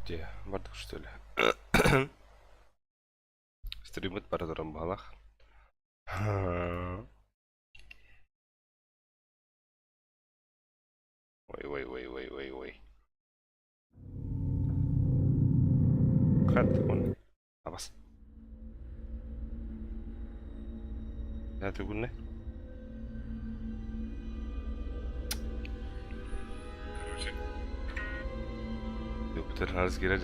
Где? Бардык что ли? Стриммит бара туран баҕалаах. Ой, ой, ой, ой, ой, ой. Хат, он. Абас. Тугунна? Короче. Юпитер харыс киирэ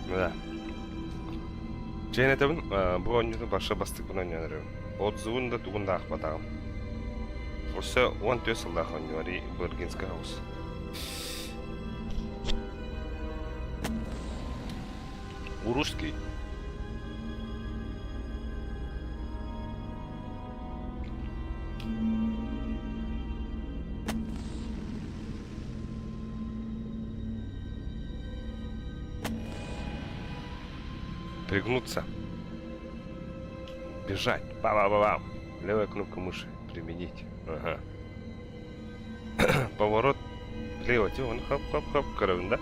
Да. Чэйин этэбин, бу оонньуутун барша бастыкпын оонньоон эрэбин. Отзывын да тугун да аахпатаҕым. Өссө 14 сыллаах оонньуу Баргинская хаус. Урусский. Пригнуться. Бежать. Ба-ба-ба-бам. Левая кнопка мыши. Применить. Ага. Поворот влево. Тихо, хоп-хоп-хоп. Көрөбүн да?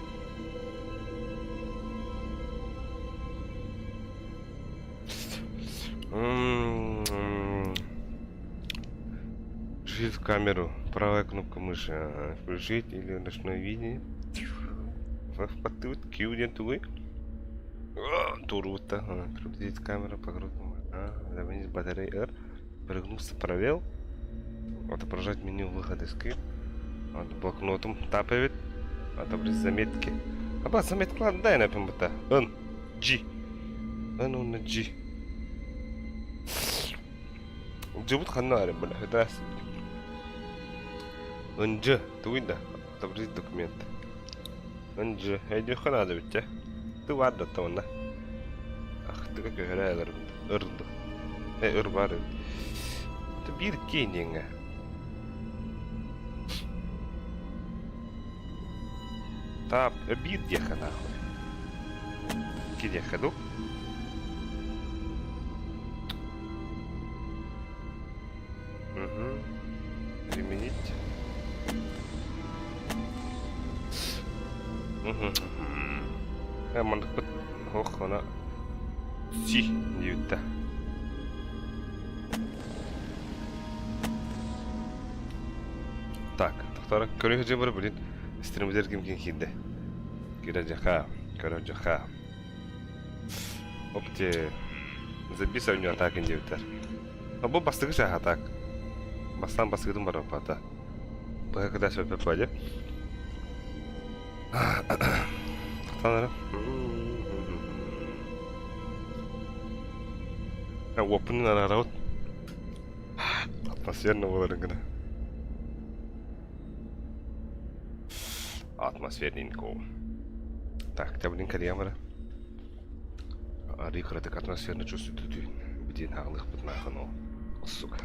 Включить камеру. Правая кнопка мыши. Ага. Включить или ночное видение. Q диэн тугуй? Туруутта. Приблизить камеру по крупному. Заменить батарею R. Прыгнулся провел. Отображать меню выхода скрип. Вот блокнотум тапавит. Отобразить заметки. Аба заметкалар дай напим бута. Н. G. Н уонна G. Дьыбыт ханна арым бля. Это Н Ж. Тугуй да. Отобразить документ. Н Ж. Өйдүөххэ наада бүттэ. Ты бар да онна. Ахтыга көһөрө ырды. Э ыр бар эбит. Это биир киин диэҥҥэ. Таап, биир диэххэ нахуй. Икки диэххэ дуу? Угу. Применить. Угу. Э, мандыкпыт ох, она си диэбиттэ. Так, тохтора көрө дьыбыр блин стримдер ким ким киирдэ. Киирэ дьаха, көрө дьаха. Опте забис у него атака диэбиттэр. А бу бастакы чааһа так. Бастаан бастакытын бараппата. Быһа кыта сөппөт бадьа. Тохтоон эрэ. Уоппун араарабыт. Атмосферно буоларын гына. Атмосферненько. Так, блин, кэлиэм эрэ. Арыы кыратык атмосферно чувствует бидиэн хаалыахпыт наахан ол. Сука.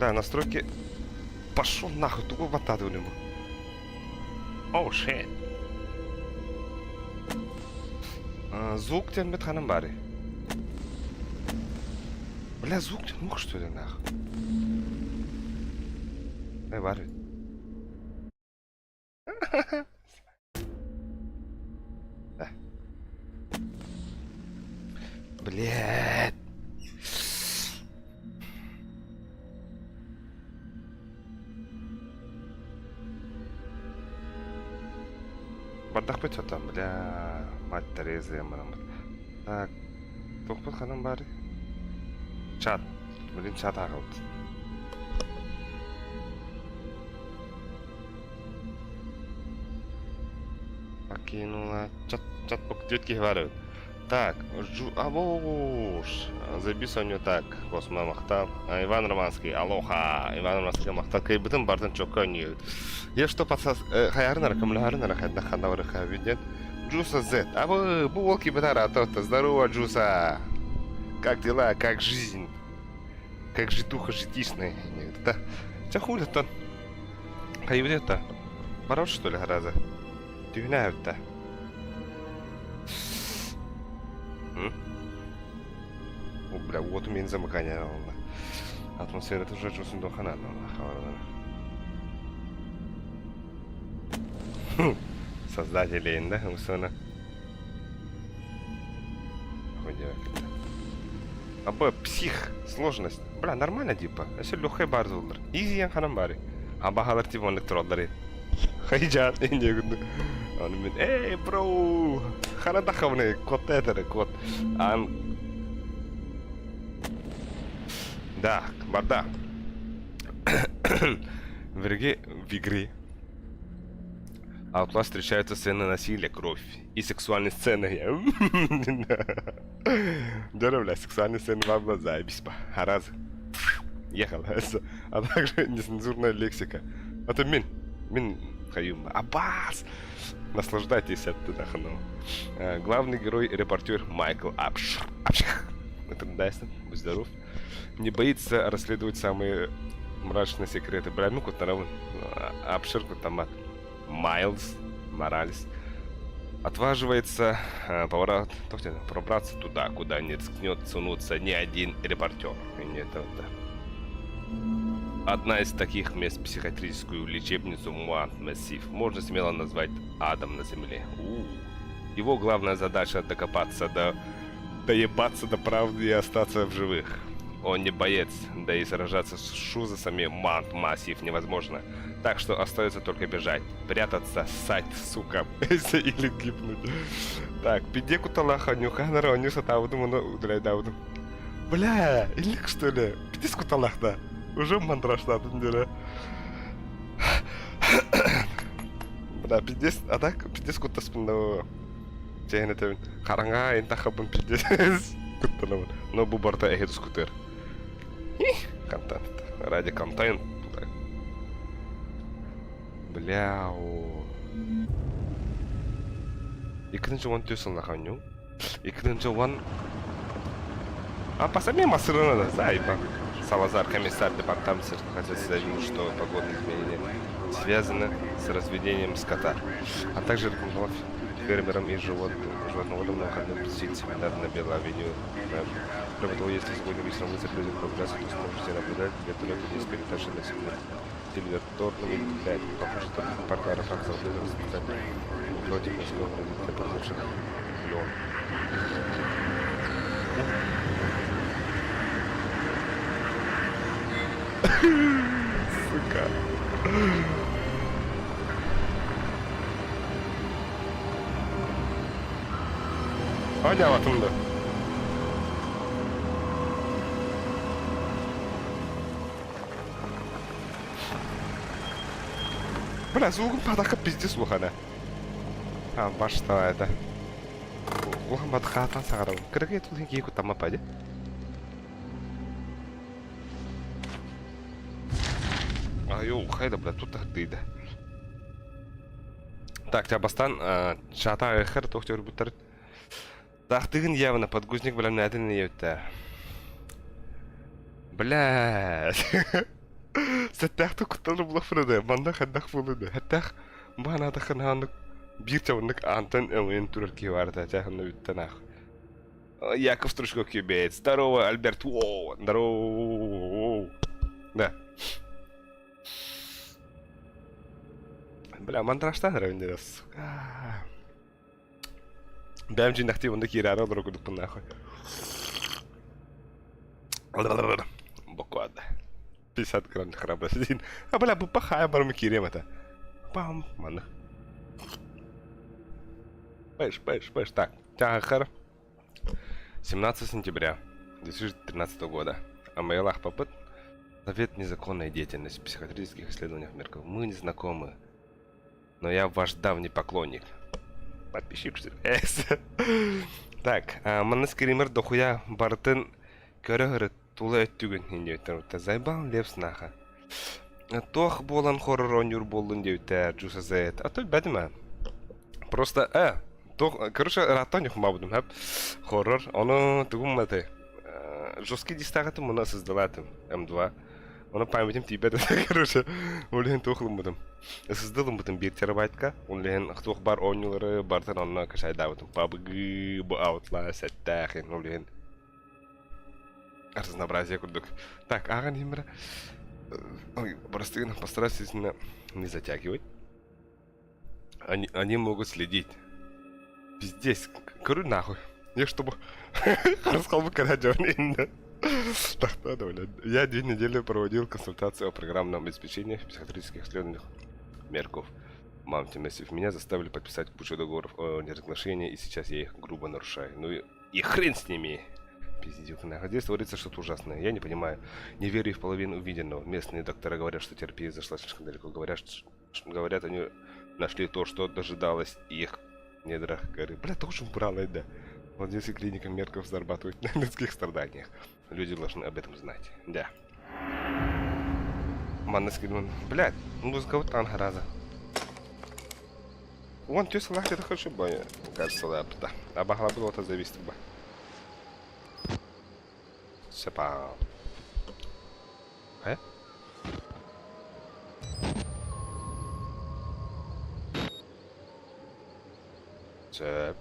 Бля, настройки... Пошел нахуй, тугу баттаатыбын бу. Oh shit. Звук диэн ханан баарый? Бля, звук диэн мух что ли нахуй? Э, баар Блядь. Бардахпыт что там, бля, мать Тереза, Так, туохпут ханан баарый? Чат. Блин, чат ааҕабыт. Покинула. Чат, чат, диэт киһи баар эбит. Так, жу... Абош! Заебись у него так. Космо махтал. Иван Романский, алоха! Иван Романский махтал. Кыйбытын бартын чокка өнүйөбүт. Я что подсас... Хайарын ара, көмөлөһөрүн ара, хайдах ханна барыха виден. Джуса Z. А вы, бу волки бытара, то Здорово, Джуса! Как дела? Как жизнь? Как житуха житишная? Да. Ча хули то? Хайбыта. Барабыт что ли хараза? Түһүнэ О, бля, вот у меня замыкание. Атмосфера тоже чувствую хана. Создатели, да, усана. Аба, псих, сложность. Бля, нормально типа. Өссө легкай баар буоллар. Easy ханан баары. Абаһалар типа оннук тураллар. Хайжаат инде күнү. Аны мен, эй, бро, хана тахабыны, кот этер, кот. Ан... Да, барда. В игре, в игре Outlast встречаются сцены насилия, кровь и сексуальные сцены. Дөрө, бля, сексуальные сцены вам глаза, заебись па. Раз. Ехал. А также нецензурная лексика. Это мин. Мин хаюм. Абас! Наслаждайтесь от ну. Главный герой репортер Майкл Апш. Апш. Это Дайсон, будь здоров. Не боится расследовать самые мрачные секреты. Бля, ну кутаравын. Апшир кутамат. Майлз Моралес отваживается поворот, пробраться туда, куда не рискнет сунуться ни один репортер. Нет, это... Одна из таких мест психиатрическую лечебницу Муант Массив можно смело назвать адом на земле. У-у-у. Его главная задача докопаться до... доебаться до правды и остаться в живых. Он не боец, да и сражаться с шузасами Мант Массив невозможно. Так что остается только бежать, прятаться, ссать, сука, или гибнуть. Так, пиде куталаха, нюханара, нюса таудум, удаляй даудум. Бля, или что ли? Пиде куталах, да. Уже мандраждадым деле. Бля, пиздец, а так пиздец куттаспын да Чэһин этэбин. Хараҥа интахабын пиздец куттанабын. Но бу барыта эһи тускутур. Контент. Ради контент. Бля, о. Иккинчи уон түс сыллаханню. Иккинчи уон... А по самим массырына зайба. Салазар, комиссар департамента сельскохозяйства заявил, что погодные изменения связаны с разведением скота, а также рекомендовал фермерам и животным, животноводам на выходных посетить семинар на Белой авеню. Кроме того, если сегодня вечером вы захотите прогуляться, то сможете наблюдать вертолеты несколько этажей на Сильверторном 5. Похоже, что парк аэропорт заблизил специально против насекомых для похожих лен. Сука. Оонньообатым да. Бля, звугун патака пиздец улахана. А, башта это. Улахан батхаатан саҕарабын. Кыракый тулхин киһи куттаммаппа дии. Айо, хайда, бля, тут тахтыйда. Так, тебя бастан чата эхер тохтер буттар. Тахтыгын явно подгузник бля на один не Бля. Сэттээх кутталыр булахпына да, манна хайдах буолуо да. Сэттээх баҕанаатахха наһаа биир чабыннык аантан өҥөйөн турар киһи баар этэ, чэ, онно бүттэн аах. Яков Стручков кибет. Здорово, Альберт. О, здорово. Да. Бля, мандражтан эрэ сука. Бэйэм дьиҥнэхтии онно киирээри олорор курдукпун нахуй. Бокуада. 50 грамм храбрости. А бля, бу пахая барым киириэм этэ. Пам, манна. Пэш, пэш, пэш. Так, тяхар. 17 сентября 2013 года. Амаил Ахпапыт. Совет незаконной деятельности в психиатрических исследованиях Мерков. Мы не знакомы, но я ваш давний поклонник. Подписчик, что ли? Так, манна скример дохуя барытын көрө тула өттүгүн диэбиттэр. Заебал лепс наха. Туох буолан хоррор оонньуур буоллун диэбиттэр Джуса Z. А то бэтимэ. Просто, туох, короче, ырааттан ньухмаабытым хэп. Хоррор, ону тугум этэй? Жесткий дистаах этим, мұны сыздалаатым. М2. Оны памятым тиийбэт этэ, короче. Ол иһин туох ылыммытым. SSD ылыммытым 1 терабайтка. Ол иһин туох бар оонньуулары барытын онно качайдаабытым. PUBG, бу Outlast, эттээх, ол иһин разнообразие курдук. Так, ааҕан иһиммэрэ. Ой, просты, постараюсь не затягивать. Они могут следить. Пиздец, көрү нахуй. Я чтобы рассказал когда Так, надо, блядь. Я 2 недели проводил консультацию о программном обеспечении в психиатрических исследованиях Мерков. Мамтимесив. Меня заставили подписать кучу договоров о неразглашении, и сейчас я их грубо нарушаю. Ну и хрен с ними! Пиздюк, нахуй. Здесь творится что-то ужасное. Я не понимаю. Не верю в половину увиденного. Местные доктора говорят, что терапия зашла слишком далеко. Говорят, что, говорят, они нашли то, что дожидалось их в недрах горы. Бля, тоже брала, да. Вот здесь и клиника Мерков зарабатывает на людских страданиях. Люди должны об этом знать. Да. Манна скидман. Блядь, музыка вот раза. Вон, ты салах это хочу бы, кажется, да, да. А бахла было это зависит бы. Сепа. Э? Сөп.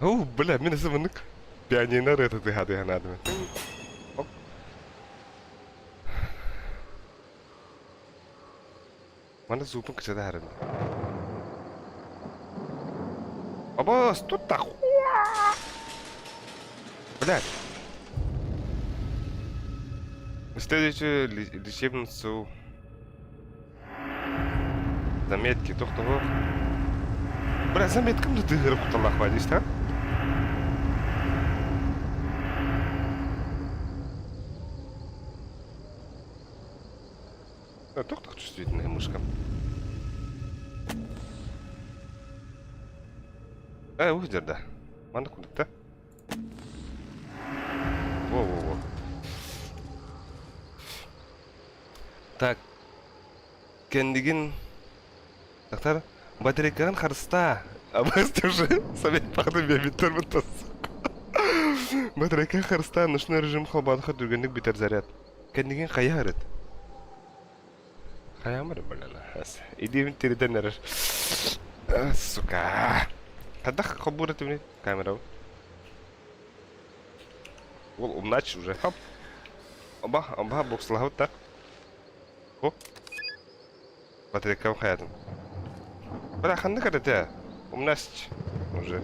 О, бля, мин ысымынык. Пианино ырыата тыаһаатыһан аадым. Оп. Маны зуупун кычата харым. Абас, тут так. Блядь. Следующую лечебницу. Заметки, тохтоһуох. Бля, заметкам да тыһырып куталлаах баадис, да? Тохтох чувствительная мышка. Э, да. Манна кудукта. Во-во-во. Так, кэннигин Тахтар батарейкаҕын харыстаа. Абас уже совет пахты биэбиттэр бутас. Батарейка харыстаа ночной режим холбоотохо түргэнник бүтэр заряд. Кэннигин хайа ырыт? Хайаамыр блин. Идиэбин тиритэн эрэр. Сука. Хайдах холбуур этибиний камерабын? Ол умнач уже. Хоп. Оба, оба боксалаһабыт да. Хоп. Батарейкам хайатын. Бля, ханнык эрэтэ? Умнасть уже.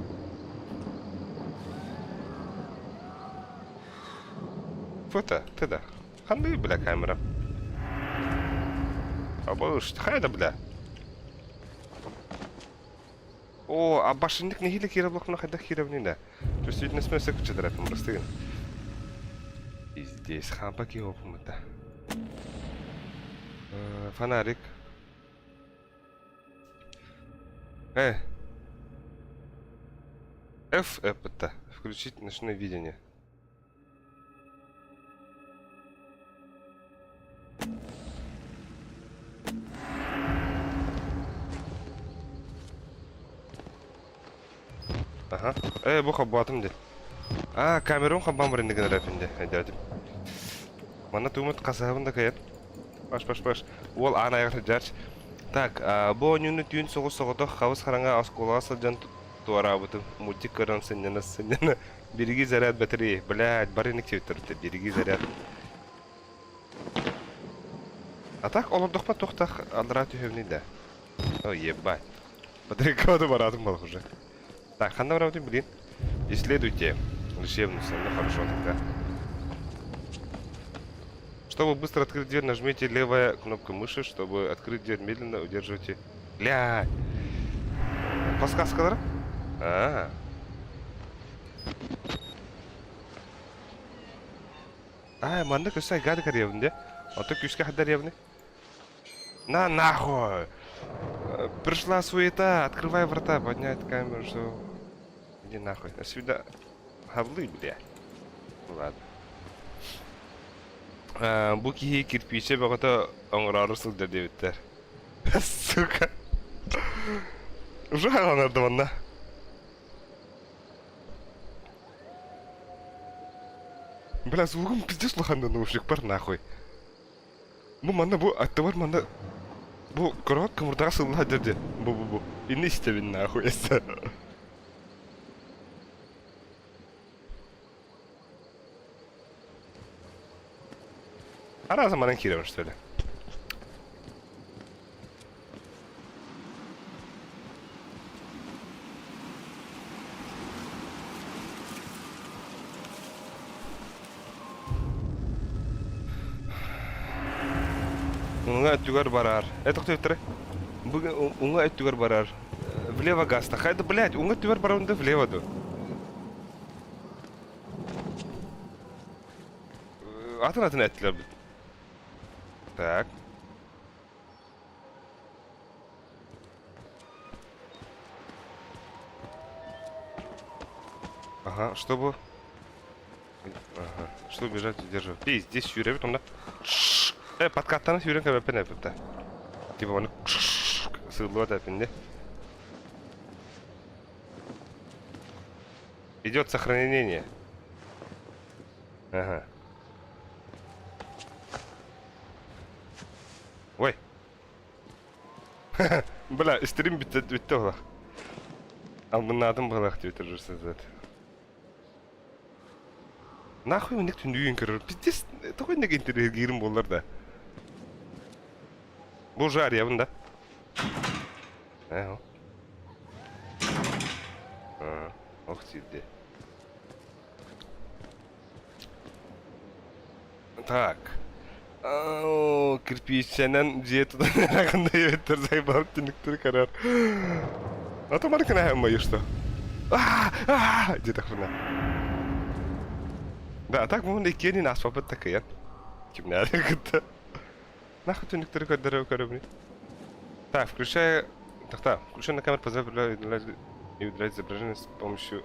Фото, ты да. Ханны, бля, камера. Абыш, хайда, бля. О, а башыннык нэһиилэ киирэ блокна хайдах киирэбиний да? Чувствительность өссө күччэтэрэ простыгын. И здесь хампа киһи Фонарик. F это включить ночное видение. Ага. Бу хаббатым де. А, камерам хамбан барынны гынар эпинде. Өйдөөтүм. Манна туумут хасыһабын да кыйан. Баш, баш, баш. Уол аан айаҕар сылдьар. Так, бу оонньууну түүн соҕус соҕотох хабыс хараҥа оскуолаҕа сылдьан туораабытым. Мультик көрөн сынньана сынньана. Береги заряд батареи. Блядь, бары инник чебиттэрбиттэр. Береги заряд. А так олордохпо туохтах аллараа түһэбиний да. Ой, ебать. Батарейкабы бараатым балах уже. Так, ханна барабытын билин. Исследуйте лечебницу. Ну хорошо тогда. Чтобы быстро открыть дверь, нажмите левая кнопка мыши. Чтобы открыть дверь медленно, удерживайте. Бля! Подсказкалар? А. А, манна көссө айгаады карьябын де. Ото күүскэ хадарьябыны. На нахуй! Пришла суета, открывай врата, поднять камеру, что... Иди нахуй. А сюда... Хавлы, бля. Ну ладно. Бу киһи кирпиичэ бөҕөтө оҥороору сылдьар диэбиттэр. Сука. Уже хааланарды манна. Бля, звугум пиздец улахан да наушникпар нахуй. Бу манна бу аттыбар манна бу кровать кымырдаҕа сылла дьэ бу бу бу инни истэбин нахуй эссе. Арааза манан киирэбин что ли? Уҥа өттүгэр барар. Э, тохтойтары. Бүгүн уҥа өттүгэр барар. Влево гаста. Хайда, блядь, уҥа өттүгэр барабын да влево ду. Атын атын эттилер бит. Так. Ага, чтобы... Ага, чтобы бежать, удерживать. Пиздец, сүүрэбит онно. Э, подкаттаны сүүрэн кэбэппин эпипта. Типа оны сыыллыбат эпинде. Идет сохранение. Ага. Ой. Бля, стрим бүттэ бүттэ буолах. Албыннаатым быһылаах диэбит режиссер. Нахуй инник түндүүн көрөр. Пиздец, тоҕо инник интэриэһиргиирим буоллар да. Бу уже арыйабын да. Ээ, ох сирде. Так. Кирпииччэнэн дьиэ тутан эрэ эбиттэр сайбар түннүктэр көрөр. А то маны кынаһым боюсь, что. Диэтэхпинэ. Да, так муһун иккиэнин ааспаппыт да кыйан. Кимнээри кытта. Нахуй түннүктэри көрдөрө көрөбүн. Так, включай... Так, так, включай на камеру позволяет и удалять изображение с помощью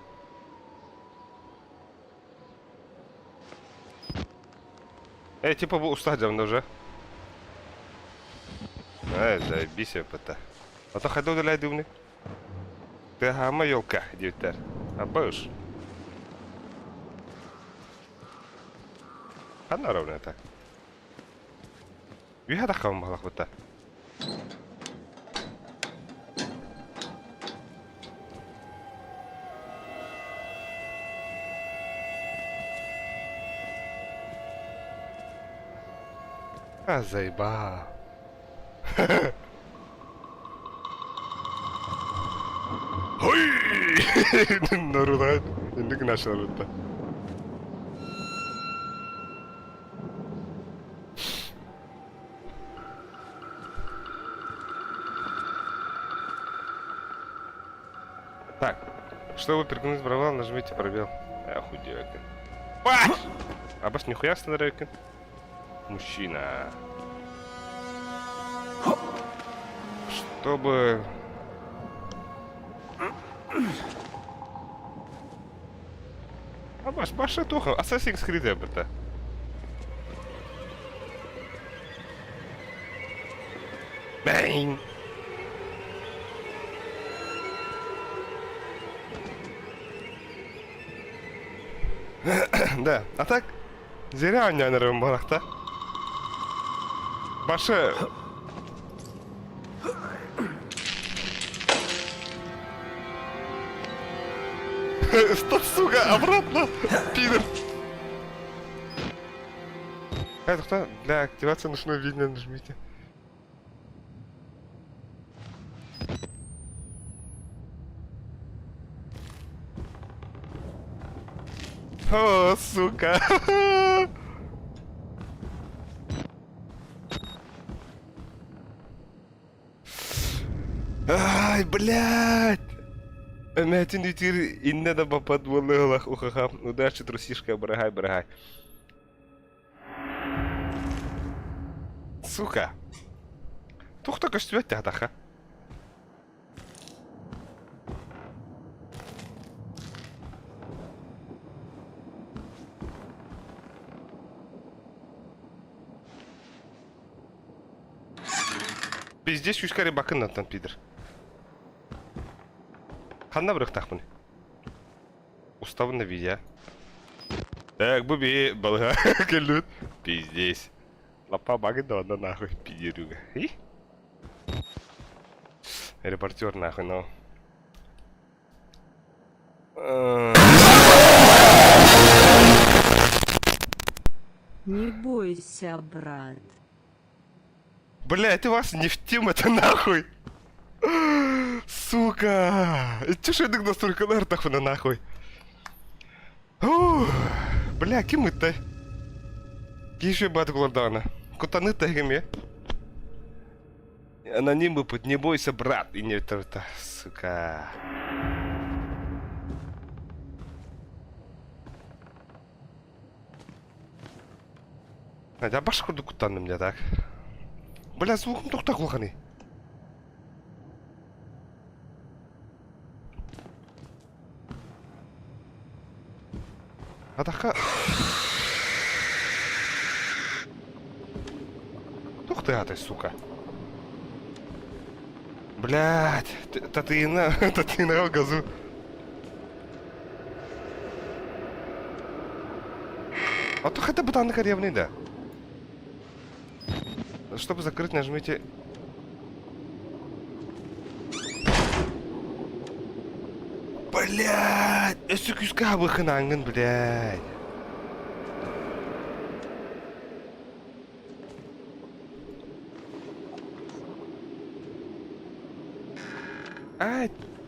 Э, типа бу уста дьамна уже. Э, заебись опыта. А то хайда удаляй Ты хама елка, диэбиттэр. Абыш. Ханна ровно так. Үһэ таххабын баһылахпыта. А, заебал. Ой! Нарулайт. Инник нашарытта. Так, чтобы перегнуть провал, нажмите пробел. Охуеть. Абас нихуя стандарайкин. Мужчина. Чтобы... Абаш, баша туха. Assassin's Creed эбитэ. Бэйн! Да, а так зря оонньоон барахта. Башы Что, сука, обратно, пидор. Это кто? Для активации нужно видно нажмите. О, сука. Ай, блядь! Мэтин үтир иннэ да баппат буоллах ухаха. Удачи, трусишка, барагай, барагай. Сука! Туох да көстүбэт атаха. Пиздец күүскэ рыбакыннантан пидор. Ханна бырыхтахпын? Уставын да видео. Так, бу би балыга кэллүт. Пиздец. Лапа багы да онно нахуй пидерюга. И? Репортер нахуй, но. Не бойся, брат. Бля, это вас не в тему, это нахуй. Сука! Че ж я настолько нартахуна нахуй? Ух, бля, ким это? Киши бат глордана. Кутаны тегеме. Аноним выпад, не бойся, брат. И не это, сука. Надя баш курдук куттанным дьэ так. Бля, звукум тохтох улаханый. Атахха... Тух ты, атай, сука. Блядь, татыына, татыынаҕа газу. А то хотя бы там на да. Чтобы закрыть, нажмите... Блядь! Өссө күүскэ абыхын блядь. Аа,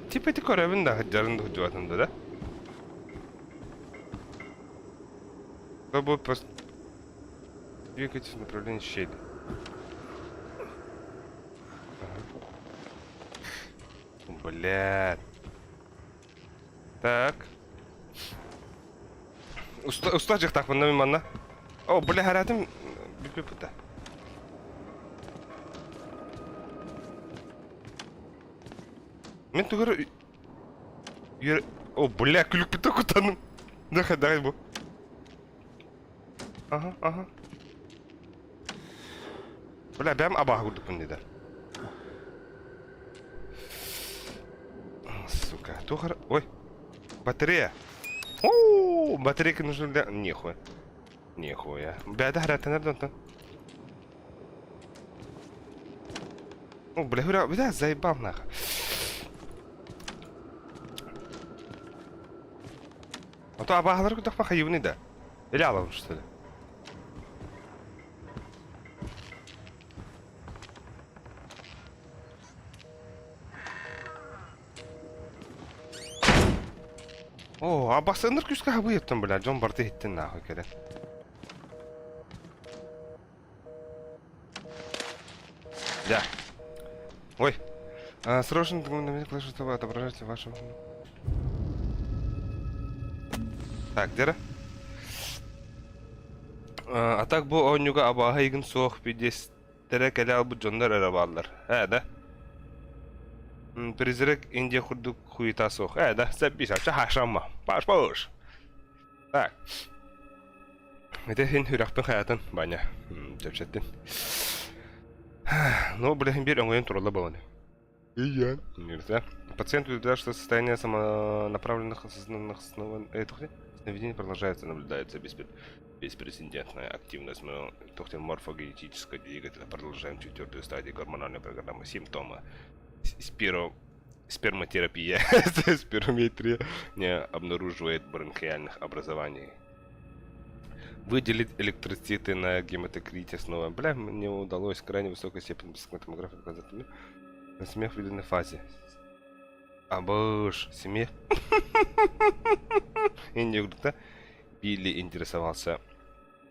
типа ити көрөбүн да, сылдьарын да сылдьыбатым да, да? Чтобы пос... Двигайтесь в направлении щели. Ага. Блядь. Так. Уста, уста дьахтаахпын да манна. О, бля, харатым бүппүт да. Мин тугар О, бля, күлүкпүтэ кутаным. Дахай, давай бу. Ага, ага. Бля, бэм абааһы курдукпун диде. Сука, тухар... Ой, батарея. О, батарейка нужна для... Нихуя. Нихуя. Бля, да, да, О, бля, бля, бля, заебал нахуй. А то абааһылар кутахпа хайыбыны да. Или алабын что ли? О, абасыныр күскә хабы еттім, бля, Джон барты еттін нахуй керек. Да. Ой. А, срочно нажмите чтобы отображать вашу... Так, где А так бу оонньууга абааһы игин суох пиздестэрэ кэлэ албыт дьоннор эрэ бааллар. Ээ да? Призрак Индия курдук хуета суох. Ээ да, сәппис, хашамма. Паш паш. Так. Ити иһин үрэхпин хайатын, Ваня, чэпчэттин. Ну, блин, биир өҥөйөн туралла буолан. Ийэн. Нельзя. Пациент утверждает, что состояние самонаправленных осознанных снова... Наведение продолжается, наблюдается беспрецедентная активность морфогенетического двигателя. Продолжаем четвертую стадию гормональной программы. Симптомы. Спиро... Сперматерапия, спирометрия не обнаруживает бронхиальных образований. Выделить электроциты на гематокрите снова. Бля, мне удалось крайне высокой степени томографии показать. На смех в виденной фазе. А боже, смех. И Билли интересовался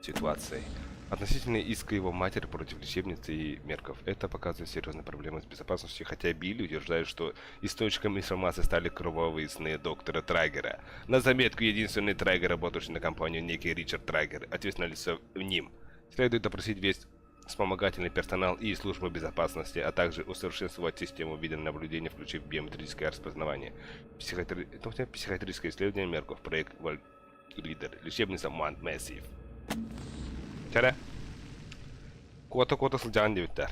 ситуацией. Относительно иска его матери против лечебницы и мерков. Это показывает серьезные проблемы с безопасностью, хотя Билли утверждает, что источником информации стали кровавые сны доктора Трайгера. На заметку, единственный Трайгер, работающий на компанию, некий Ричард Трайгер, ответственное лицо в ним. Следует допросить весь вспомогательный персонал и службу безопасности, а также усовершенствовать систему видеонаблюдения, включив биометрическое распознавание. Психиатри... Психиатрическое исследование мерков, проект Лидер, лечебница Мант Массив. Чэрэ. Куота-куота сылдьаҕын диэбиттэр.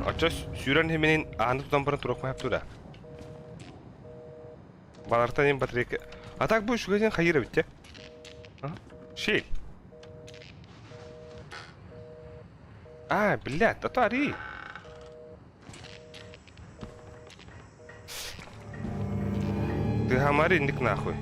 Оччо сүүрэн иһиминин ааны тутан баран туруохпун сөп да. Балартан иһин батарейка... А так бу үчүгэйин хайыыр эбит те. Щель. А, блядь, а то ори. Ты гамари инник нахуй.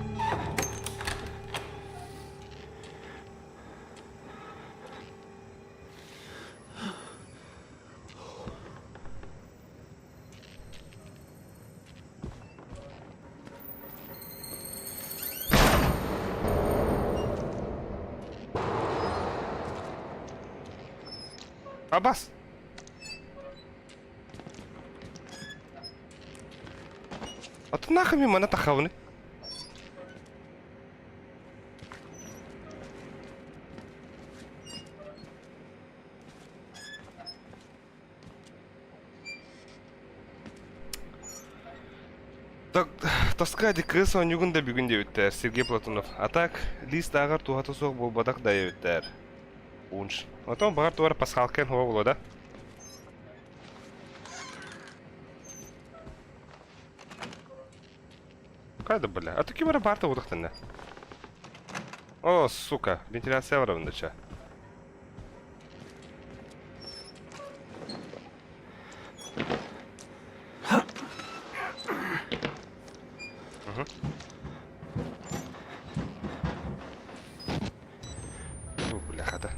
Абас! А ты нахуй мимо на тахавны? Тоска ди кыыс оонньуугун да бүгүн диэбиттэр Сергей Платонов. А так, лист ааҕар туһата суох буолбатах да диэбиттэр. Унш. Отон баҕар тугар пасхалкан хуа буолуо да? Кайда бля? А то ким эрэ баарта утахтанна. О, сука, вентиляция барабын ча. Угу. Бу бля хата.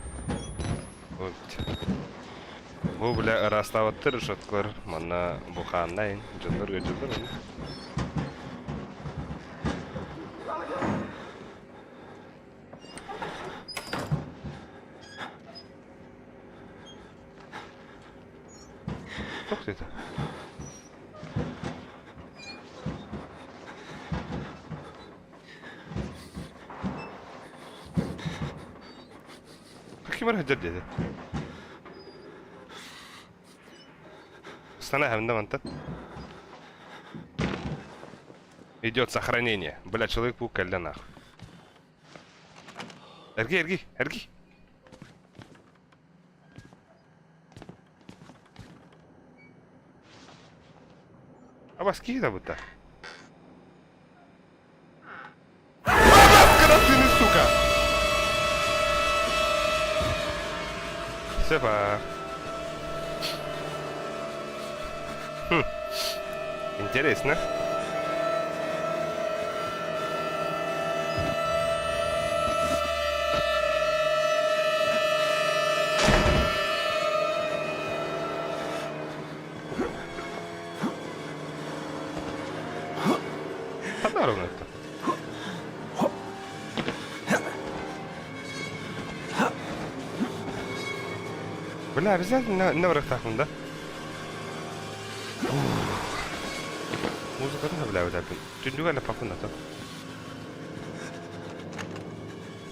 Бу бля ыраастаабаттар шоткалар манна бу хааннайын дьоннор ыалдьаллар онно. Туох диэтэ? Ким эрэ сылдьар диэтэ. Ыстана эһэбин мантан. Идет сохранение. Бля, Человек-паук кэллэ нахуй. Эргий, эргий, эргий. Абас киһи да быта. Красивый, сука! Себа. Хм. Интересно. Ханна это? Бля, обязательно на барыахтаахпын да? Музыкатын сөбүлээбэтэппин. Түннүгэр лаппаппын ата.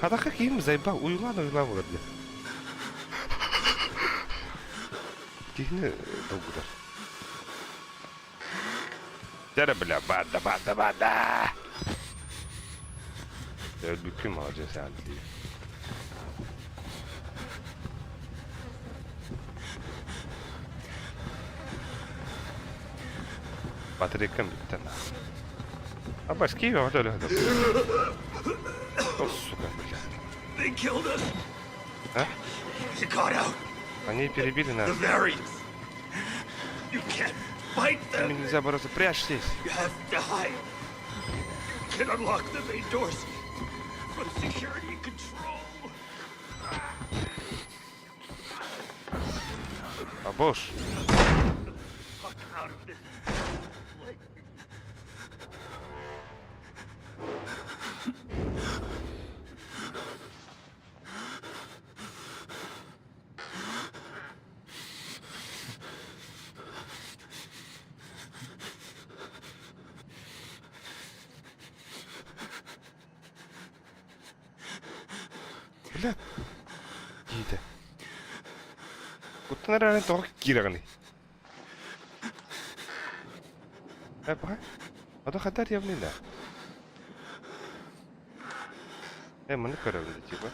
Хатахха киһим зайба уйулаан уйулаан буолар диэн. Киһини долгутар. Дьэ бля, баада, баада, баада! Өлбүккүн маладьыас дии. Батарейкам бүттэ нахуй. Абас киеве өлө О, сука, бля. They killed us. А? You got out. Они перебили нас. The variants. You can't fight С ними them. нельзя бороться. Прячьтесь. You have to hide. You can unlock the main doors from security control. Абош. Fuck out of this place. Бля. Киһитэ. Куттан эрэрин тоҕо киирэҕиний? Э, баҕа. Ото хата явный да. Э, маны көрөбүн да типа.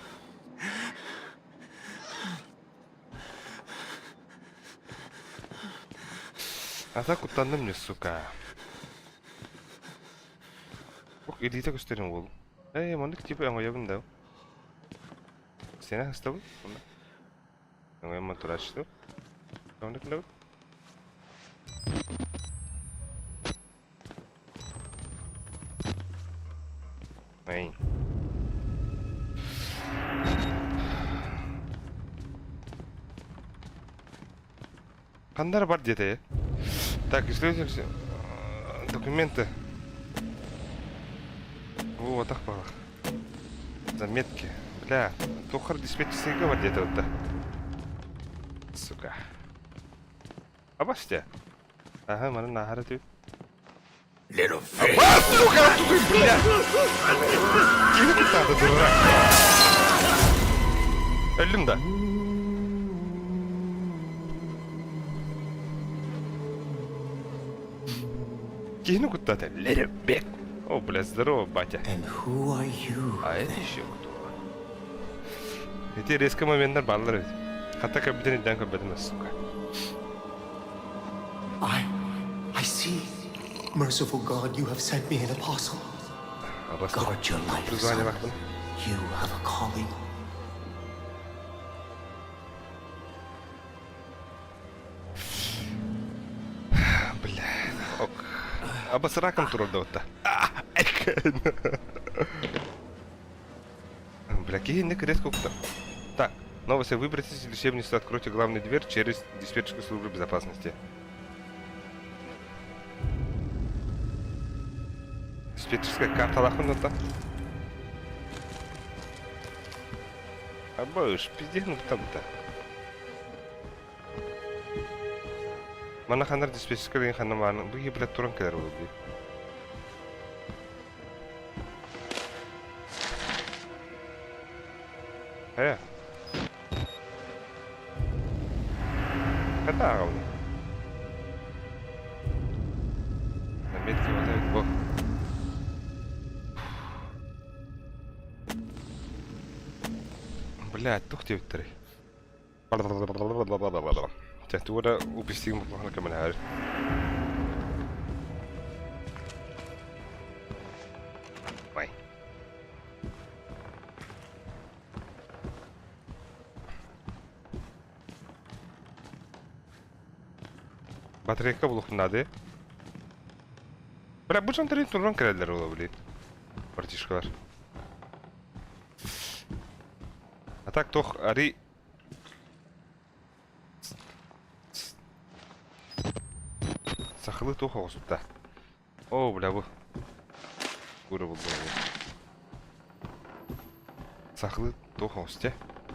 А так куттанным не, сука. Ох, илиитэ көстөрүн уол. Э, маннык типа оҥойобун да. Сена хастабын? Онно. Оҥойоммун турааччы. Оннук гынабын. Эй. Ханна эрэ бар диэтэ. Так, исследователь документы. О, атах балах. Заметки. Бля, тухар диспетчерскийга бар диэтэ да. Сука. Абасте. Ага, маны нахара тү. Little fish. А, сука, тут, бля! Киһи куттаата дурак. Өллүм да. Киһини куттаата. Леребек. О, бля, здорово, батя. And who are you? А это еще кто? Эти резко моменттар бааллар эбит. Хата кэбитин ирдээн көрбөтүм, сука. I see. Merciful God, you have sent me an apostle. Абас. Guard your life, Призвание son. бахпын. You have a calling. Бля. Ок. Абасыраком турордубутта. Бля, киһини резко кута. Так, новость. Выбраться из лечебницы, откройте главную дверь через диспетчерскую службу безопасности. Диспетчерская карта лахын да. Абыш, пиздец, ну там-то. Манна ханар диспетчерская деген ханна мааны. Бу блядь, туран кэлэр буолуо дии. Э. Хата аҕабын. Заметки вот этот бог. Блядь, тух диэбиттэрий. Чэ, тугу эрэ упустигым буоллаҕына көмөлөһөр. Ой. Батарейка булуохпун наада. Бля, бу дьон тэрин туран кэлэллэр буолуо, блин. Братишкалар. А так туох ари сахалыы туох оҕусупта. Оо, бля, бу. Кура булдум. Сахалыы туох оҕус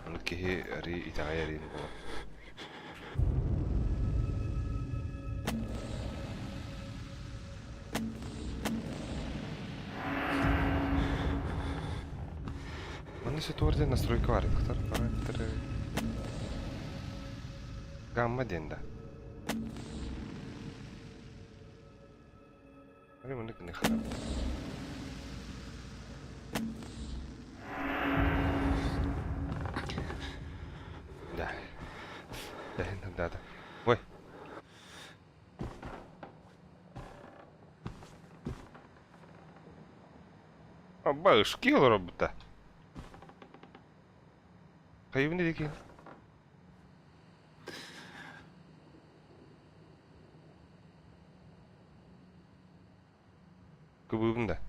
Аны киһи ари итэҕэй ариин буолар. Манна ситуация настройка бар редактор параметры гамма диэн да. Ары маннык гыныахха. Да. Да, да. Ой. Башки олоробута. Хайыбын диэки. Кыбыыбын да.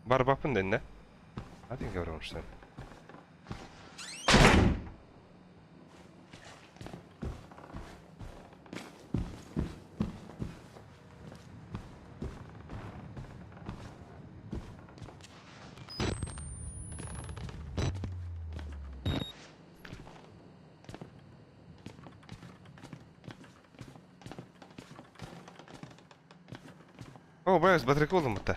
Барбаппын дэннэ. Атын көрөмүшсэн. О, бэс, батарейка ылыммыта.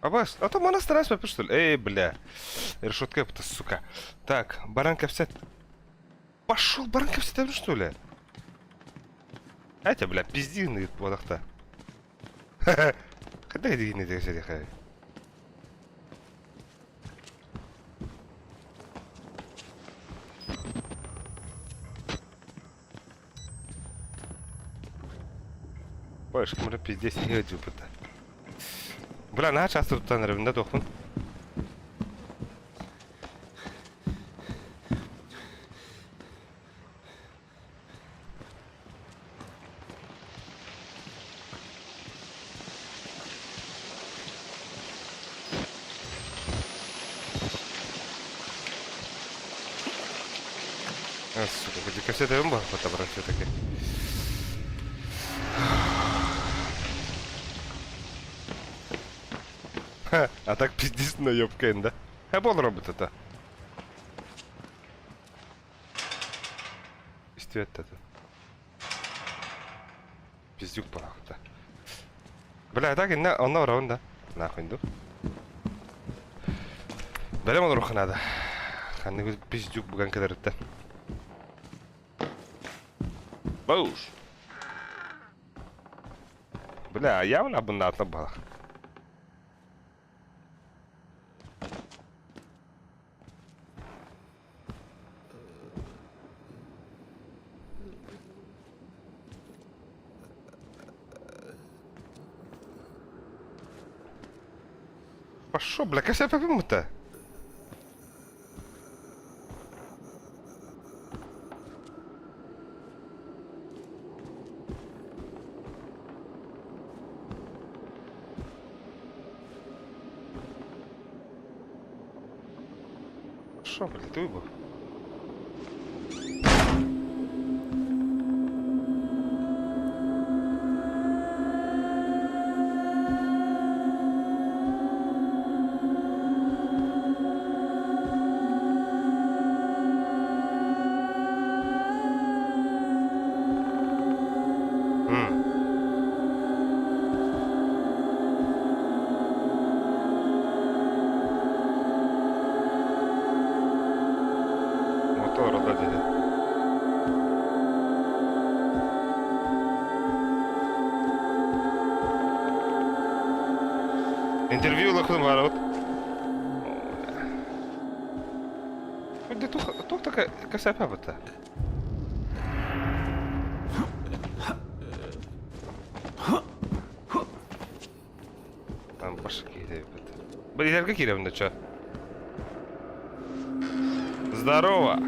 Абас, а то мана стараюсь что ли? Эй, бля. Решетка, это, сука. Так, баран кэпсэт. Пошел, баран кэпсэт, что ли? Этя, бля, пизди, буолахта. Хайдах дигини дегесе Ой, шкмара пиздец не это. Бля, наһаа часто туттан эрэбин да туохпун. А, сука, хоть кассета бомба отобрать все-таки. Ха, а так пиздец наебка, да? А бол робот это. Истиэт это. Пиздюк пахта. Бля, так инна онно барабын да. Нахуй ду. Бэлэм олоруохха наада. Ханнык пиздюк буган кэлэритте. Боуш. Бля, явно абыннаатна балах. Пошел, бля, кася то Шо, блядь, ты выбор? Мотор диye. Интервью лохтум барабыт. Тух тух така касапа Там башки киирбит. Билэргэ киирэбин да чё? Здорово!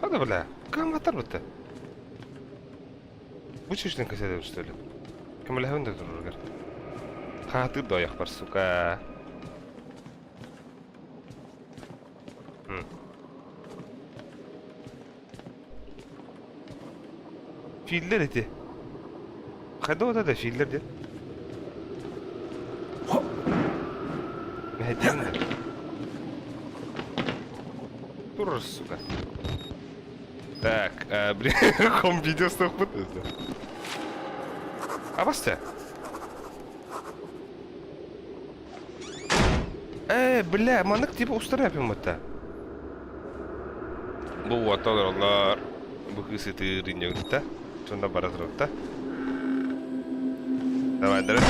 Хада бля, кам батар бытта. Бу чүчтен кэсэдэбин что ли? Көмөлөһөбүн да турургар. Хаатыр да бар, сука. Filler eti. Хайда вот это филлер диэн. Мэһэйдиэн Тур, сука. Так, э, блин, хом видео стохпут. Абасты. Э, бля, маннык типа устарапим это. Бу уоталар бу кыыс ытыыр инньэ Сонно бара турар Давай, давай.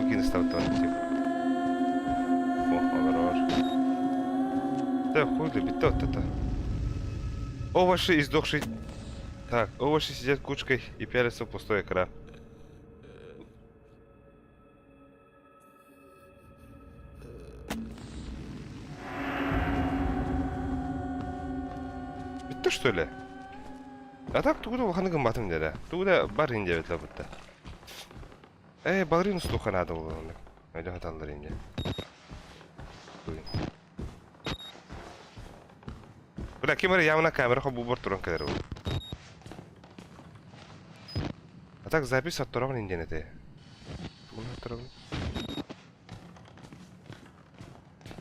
киин ыстабыттан тип. О, олорор. Да, хуй битте оттата. Овощи издохший. Так, овощи сидят кучкой и пялятся в пустой экран. Бүттэ что ли? А так тугу да улаханы гымматым диэрэ. Тугу да бар ин диэбит бутта. Э, балерин устуха надо было. Өйдө хаталлар инде. Бля, ким эрэ явно камера хобу туран кэлэр ол. А так запись оттороҕун индиэн этэ. Тугун оттороҕун?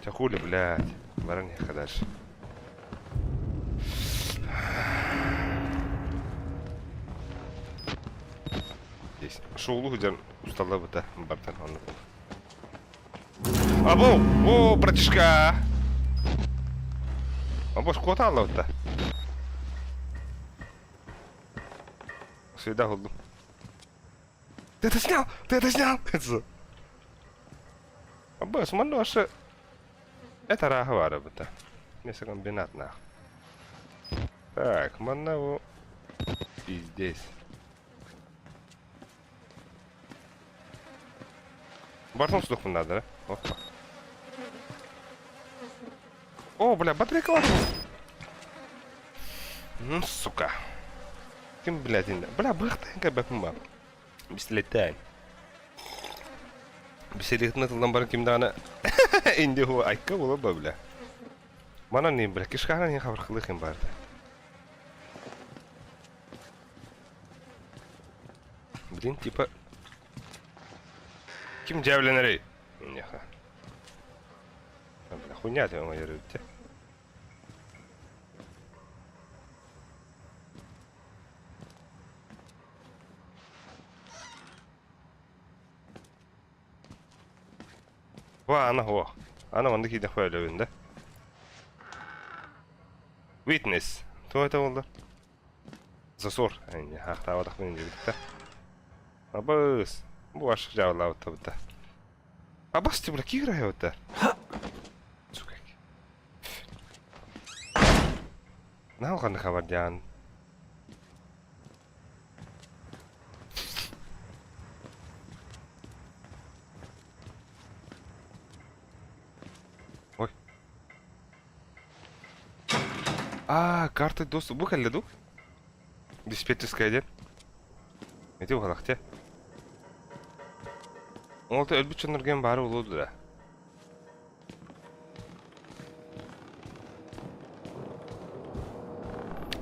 Чэ хули, блядь. Баран иһиэххэ дальше. Здесь шоулу сылдьан усталлабыта бартан оннук. Або! О, братишка! Або, куота аллабыта. Всегда голду. Ты это снял? Ты это снял? Аббас, манна вообще... Это рахвара быта. Мясокомбинат нах. Так, манна бу... Пиздец. Бартон судухпун надо, да? Опа. О, бля, батарейка бар. Ну, сука. Ким, блядь, инде? Бля, быхтайын кәбәкмін бар. Бистилеттән. Бистилеттен тылдан баран ким даҕаны инди ху айка була ба бля. Манан не бля, кишкана не хабар кылыхын барды. Блин, типа Ким дьээбэлэнэрий? Миэхэ. Бля, хуйня ты оҥойор эбит Ва, ана хуох. Ана маннык киирдэх өлөбүн да. Witness. Туох это буолла? Засор. Хаахтаабатахпын диэбиттэр. Абыс. Бу ашык дьаабылаабыттабыта. Абас ты бля киирэ Сука. Наһаа ханнык хабардьаан. Ой. А, карта доступ. Бу кэллэ дуу? Диспетчерская диэн. Ити уһалахте. Ол өлбүт дьоннорген баары улуу да.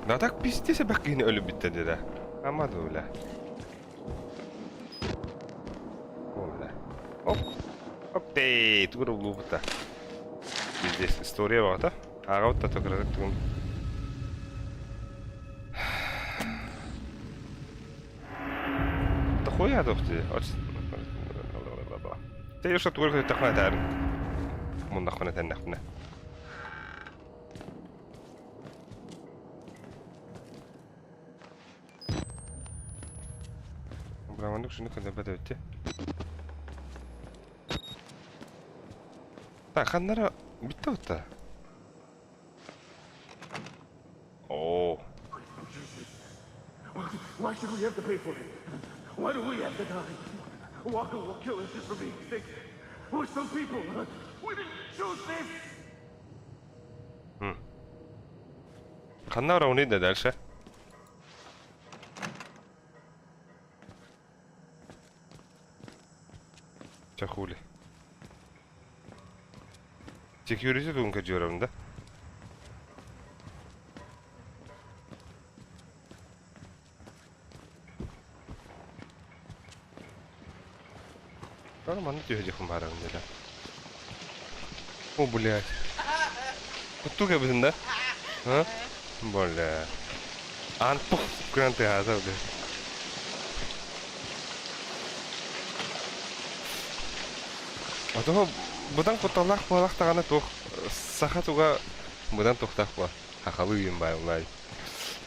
Да так пиздец эбэх киһини өлүбүттэ дедэ. Ама да бля. О, бля. Оп. Оп, тей, тугур улуубута. Пиздец, история баҕата. Ааҕабыт да кыратык тугун. Да хуя дохти. Те юша тугур көтөххүнэ этээрин. Муннахпына тэннэхпинэ. Бля, маннык шуну кэлбэт эбит Так, ханнара бүттэ бутта. Оо. Why should we have to pay for it? Why do we have to die? Walker will kill us just for being sick. We're some people. We didn't choose this. Ханна равны да дальше. Чэ хули. Security тугун көрдүөрөбүн да. Аны манна түһэ баарабын диэтэ. О, блядь. Куттук эбитин да? А? Бля. Аан пух гынан тыаһаата, блядь. Отоһо быдан кутталлаах буолах даҕаны туох саха туга быдан тухтаах буо хахалыы им баай улаай.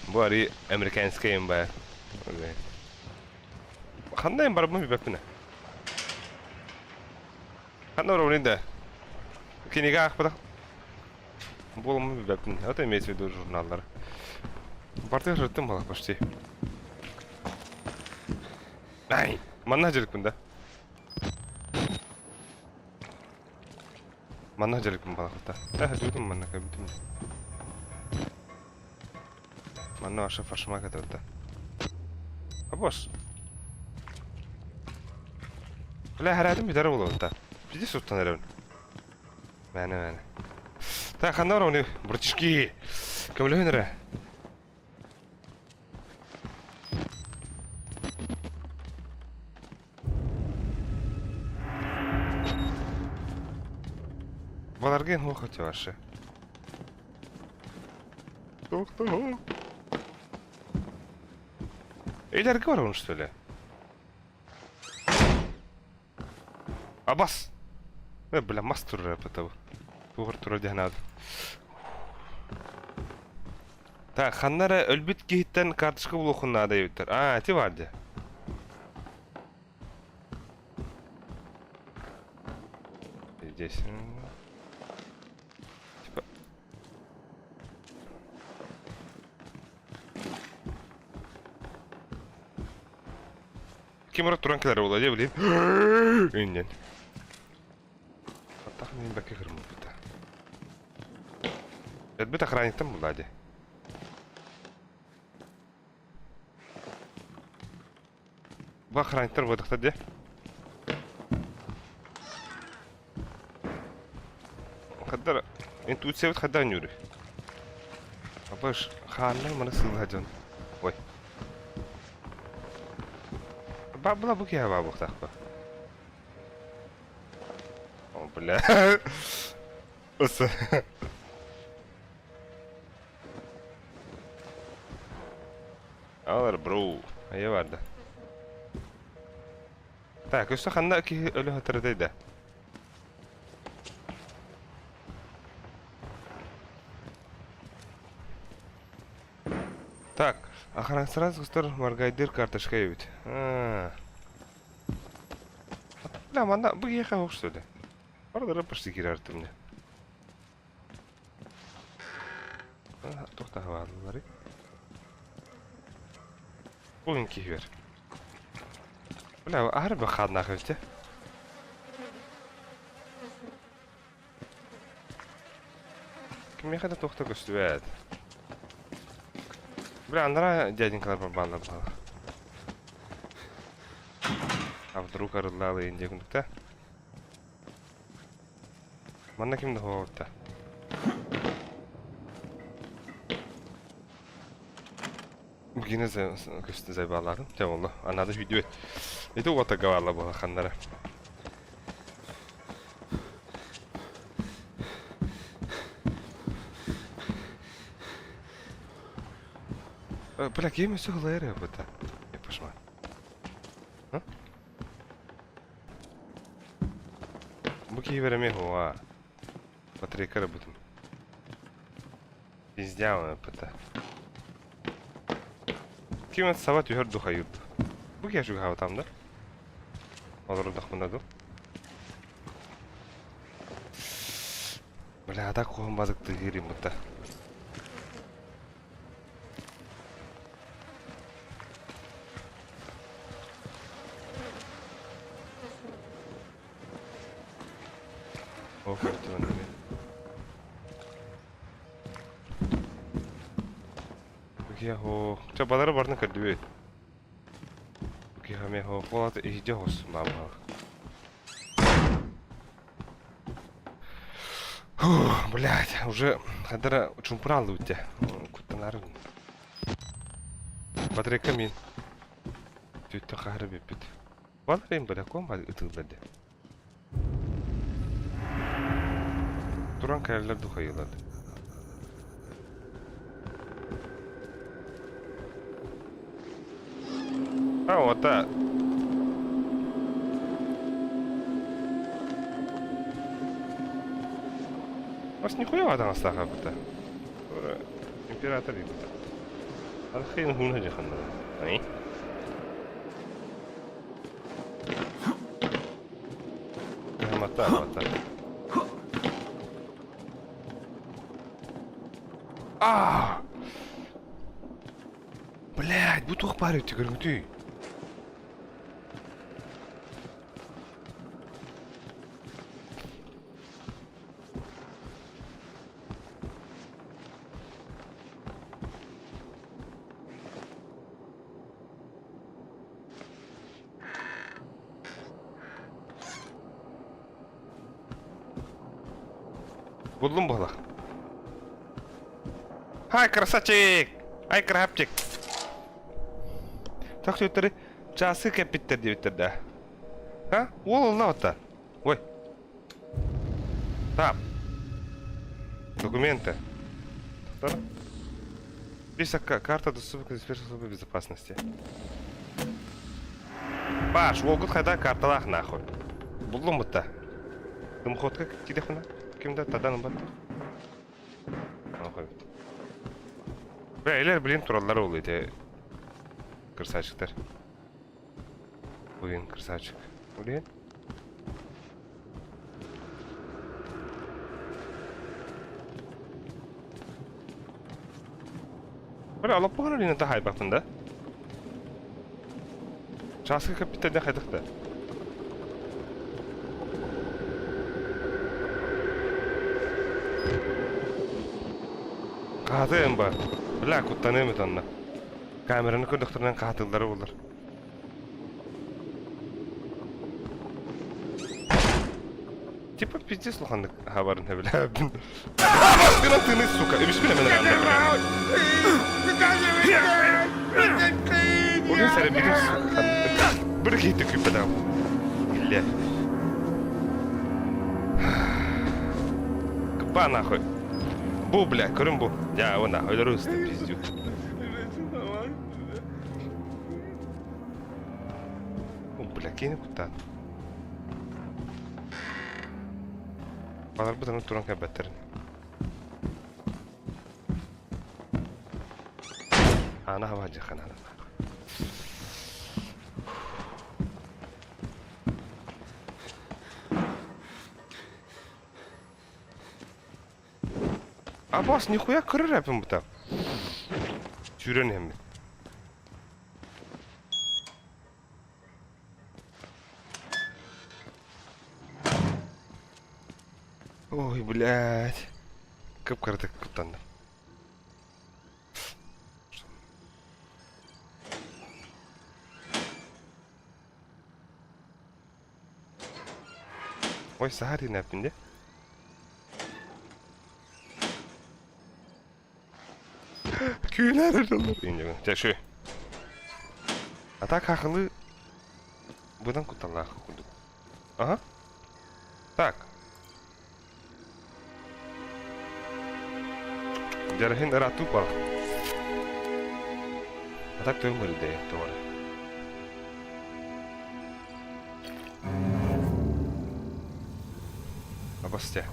Бу арыы американскай им баай. Ханна им барбын билбэппин. Ханна барабын да? Кинигэ аахпатах буоламмын билбэппин. Это имеется в виду журналлары. Бартыгар сырыттым буолла почти. Ай, манна дьарыкпын да. Манна дьарыкпын балахта. Э, дьүтүм манна кэбитим. Манна ваша фашмак это. Абос. Бля, хараатым бүтэр буолуо Биди суттан эрэбин. Мээнэ мээнэ. Так, ханна барабыный, братишки? Көмөлөһүн эрэ. Баларгын хуох ваши. Тоқтоо. Эйлерге барабын, что ли? Абас! Э, бля, мас турар это. Тугар турар диэн наада. Так, ханна эрэ өлбүт киһиттэн карточка булуоххун наада диэбиттэр. Аа, ити баар дии. Здесь. Типа... Ким эрэ туран кэлэр буолла дии билим. Иннин. Аттах мин бэккэ кырмыппыта. Эдбит охранниктан булла дии. Бу охранниктар буолдахтар дии. Хаддар интуициябыт хаддар ньүүрүй. Абаш хааннар маны сыылаһа дьон. Ой. Бабла бу киһи баабыахтаахпа. О, бля. Ысы. Алар, бро. Айа барды. Так, өссө ханна киһи өлө сытарытай да? Так, охрана сразу көстөр Маргайдыр карточка эбит. А. Бля, манна бу киһиэхэ суох что ли? Бардара почти киирэр мне. Туох бааллары? Ол киһи Бля, аһары бахааднаах эбит Кимиэхэ да туох да көстүбэт. Бля, анараа дяденькалар барбааннар баалар. А вдруг арыллаалыйын диэн курдук Манна ким да хоһуутта. Букина көстө зайбаалаатым. Дьэ буолла. Анаада сүүрдүбэт. Ити уота гаваалла буола ханнара. Бля, ким өссө ылайар эбит Я пошла. Бу киһи бэрэмиэ хуа. Батарейка эрэ Пиздява пыта. Ким саба түһэр духайыр. Бу киһи чугаһаабатам да. Олордохпуна ду. Бля, так куһун базыктыыр бутта. О, картина. Киһи Чэ, балары барытын көрдүбүт. Киһи эмиэ ол иһдьэ хос баабаҕа. Блядь, уже хадара чумпураллы үтте. Куттанарын. Батарейка мин. Түттэ хахары бүппүт. Баларым бля, ком ытылларды. Туран кэлэллэр духайылады. А, вот так. Бас нихуя таҥастаах эбитэ. Император эбитэ. Архейн хуна дьаханна. Ай. Так, так. Аа! Блядь, бу туох баар эбит көрүҥүтүй? Буллум буолла. Хай, красавчик! Ай, красавчик! Так сөттөрү часы кэппиттэр диэбиттэр да. А? Уол ылла отта. Ой. Тап. Документы. Тоқтар. Список карта доступа к службы безопасности. Паш, уолгут хайда карталаах нахуй. Буллум бутта. Дымходка телефона. Кимда тадан бат. Нахуй. Бля, блин, тураллар ол эти красавчиктар. Блин, красавчик. Блин. Бля, алаппаҕын илиинэн таһаайбаппын да? Чааска кэппиттэрдэн хайдах да? Хаатыам ба. Бля, куттаныам этэ онно. Камераны көрдөхтөрүнэн хаатыллара булар. Типа пиздец улаханнык хабарын хэбилээбин. Бастынан тыны, сука. Үбүспүн эмэн Улин сэрэммитим, сука. Бір киһи күүппэтэҕим. Биллэ. Кыппа нахуй. Бу, бля, көрүн бу. Я, его нахуй, өлөрү ыстым, пиздю. О, бля, кини куттаан. Баларбыт аны туран кэлбэттэрин. Аана хаба дьахана. Абас нихуя кырыр эпин бута. Сүүрэн иһэммит. Ой, блядь. Кып-кыратык куттанным. Ой, саһар диэн де. Күүлэр өлөлөр. Чэ, А так хахылы быдан кутталлаах курдук. Ага. Так. Дьарыһын ырааттыы бар. А так төм ырыдэ тоҕор. Абасте.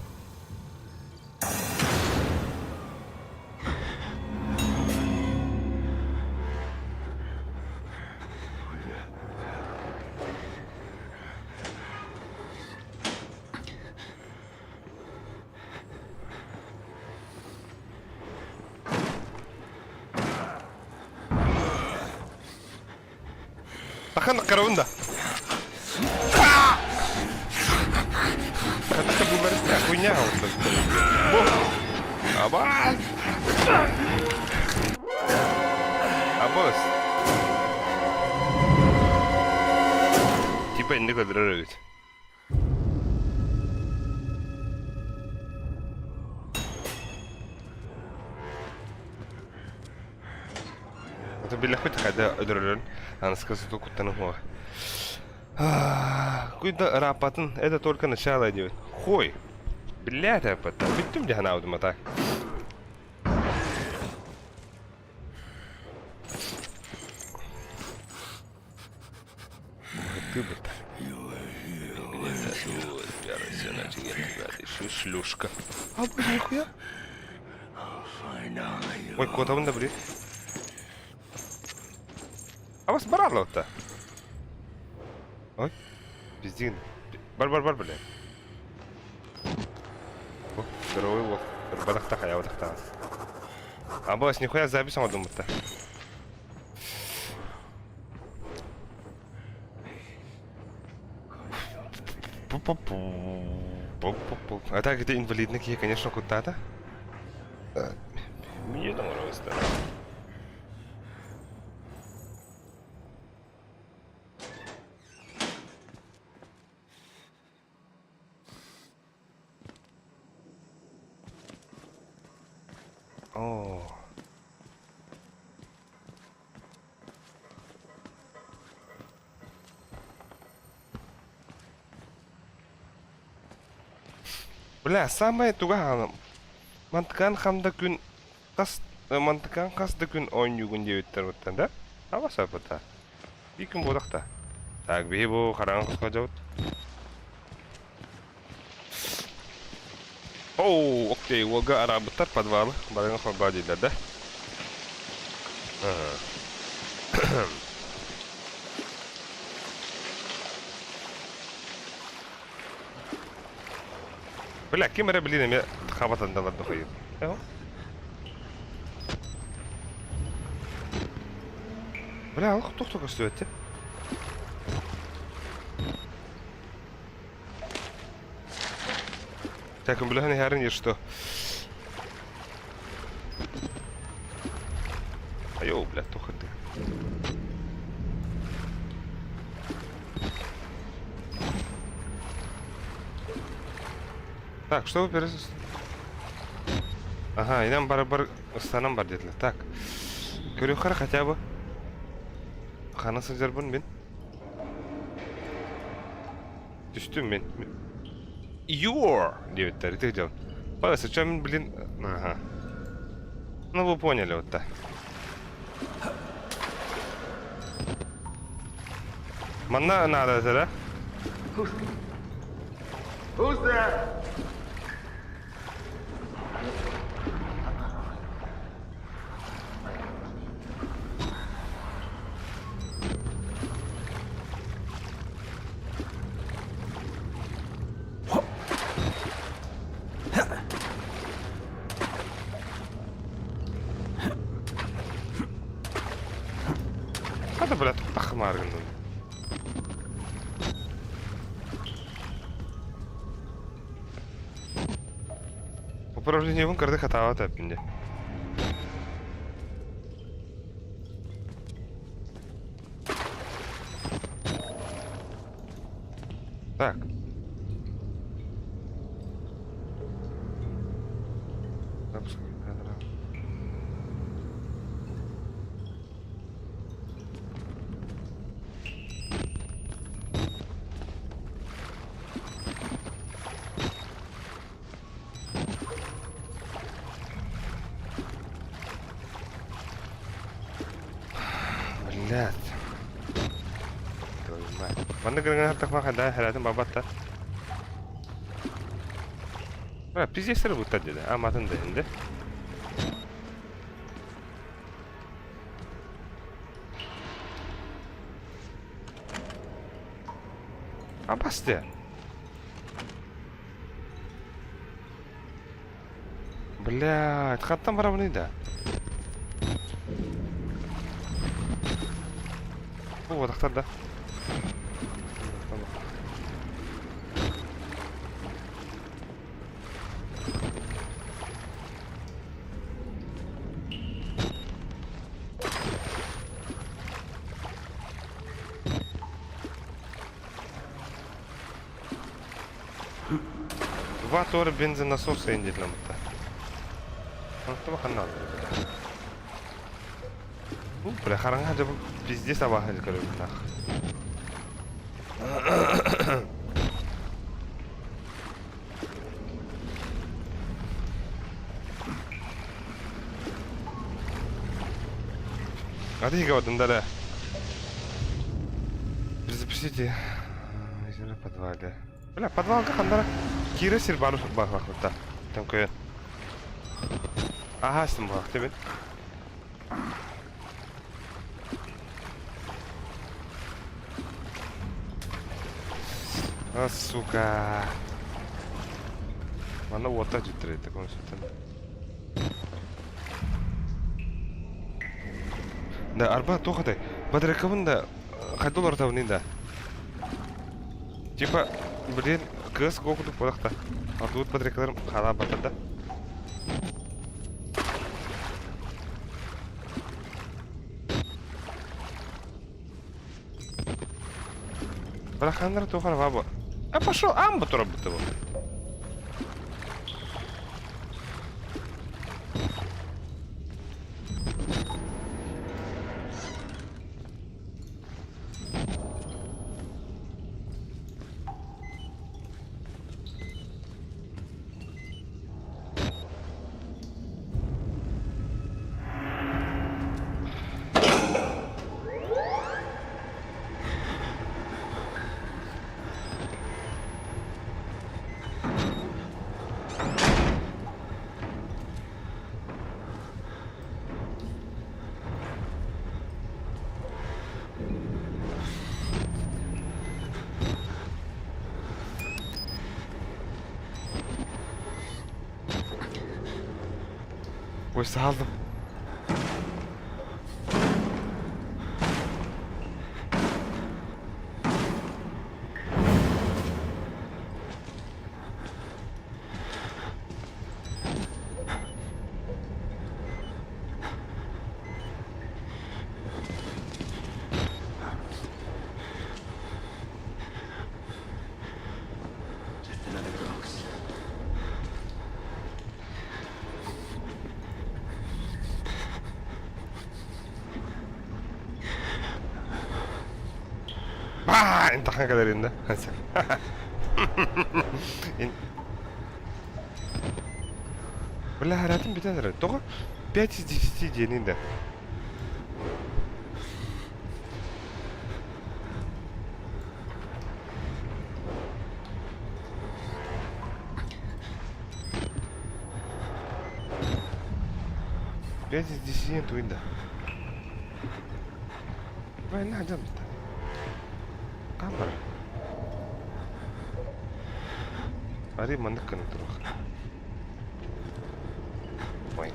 Тахан карабын да. Хатта булларыста хуйня олду. Бу. Абас. Абас. Типа инник өлөрөр эбит. Это билэхпит хайда өлөрөрүн аныска суту куттаным хуа. Куйда ырааппатын, это только начало диэбит. Хуй! Блядь, аппата. Бүттүм дии санаабытым а так. Ты бы Шлюшка. А, блин, нихуя. Ой, куда да, блин. А вас баралла-то. Ой, пиздин. Бар, бар, бар, блин. Здоровый уол. Ырбатахта хайаабатахтаҕа. Абас, нихуя запись оҥордум бутта. А так это инвалидный киһи, конечно, куттаата. Мне оҥоробуста. Оо. Бля, самое туга мантыкаан хам да күн хас мантыкаан хас да күн оонньуугун диэбиттэр буттан да? Аба сапыта. Биир күн буолах да. Так, биһи бу хараҥа хоско дьабыт. Оу, окей, уолга араабыттар подвалы, барыҥа холбоо дииллэр да? Бля, ким эрэ блин эмиэ хабатандалар дохуйу. Бля, олох туох көстүбэт Так, бля, не гарни, что? Айо, бля, туох ты. Так, что вы перес... Ага, и нам бар-бар ыстанан бар диэтилэр. Так, көрүөххэ хотя бы. Хана сылдьарбын мин. Түстүм мин. Your диэбиттэр ити дьон. Ой, зачем, блин... Ага. Ну, вы поняли вот так. Манна надо это, да? Who's there? Хата, бля, тахмар гынным. Управлениебын кырдык хатаабат эппин дии. Так. Запуск камеры. Блядь. Твою мать. Манна гынан хаттахма да хәрәтин бабатта. А, пиздец бутта dedi. Аматын да инде. Абасты. Блядь, хантан барабыный да? Бу бодахтар да. Два тора бензонасоса индилламмыта. Онтон ханна Бля, хараҥа дьэ пиздец абааһы көрөбүн нах. А ты говорил, да, да. Перезапустите. Земля в подвале. Бля, подвалга ханнара киирэ сир баар баар Там көйөн. Аха, истим буолах тебин. А, сука. Манна уоттаах дьиттэр этэ консультан. Да, арба туох этэй? Батарейкабын да хайда олорутабын да. Типа, блин, кыас курдук буолахта. Ардыбыт батарейкаларым хаалаабаттар да. Бараханнар туох арба бу? А пошел, амба турабыта бу. Ой, салдым. Just another ghost. Баа, интахан кэлэринде. Бля, харатым бүтэн эрэр. Тоҕо 5 из 10 диэнин да. Пять из 10 туин да. Война дьон Камера. Ари маннык гына туруох. Ой.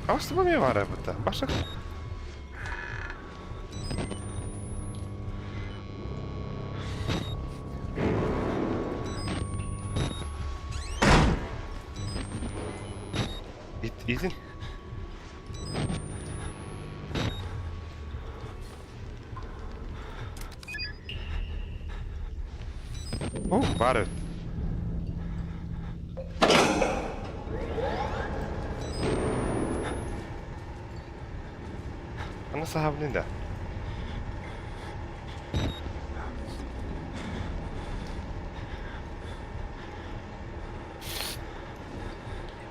Аҕыс эмиэ баара эбит Башак. Итин. О, баар эбит. Аны саһабын да.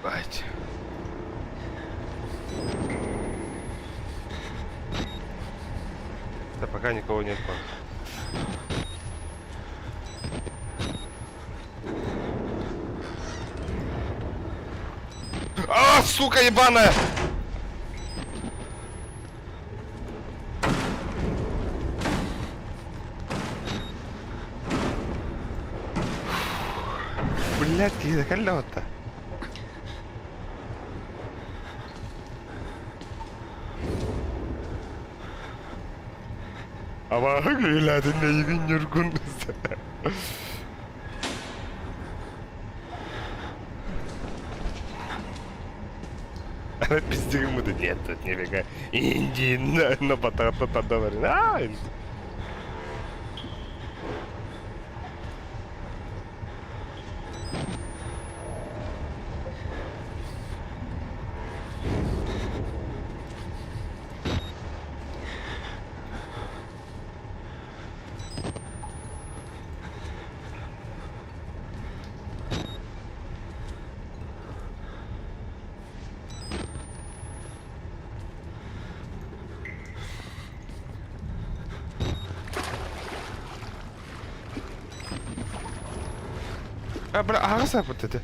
Ебать. Да пока никого нет. А, сука ебаная! Блядь, киһи кэллэ отта. Абааһы күүлээтин эйигин ньургун. Пиздигим нет, тут нифига. Индии на батата тадаварин. А, А, бля, аһаҕас ааппыт этэ.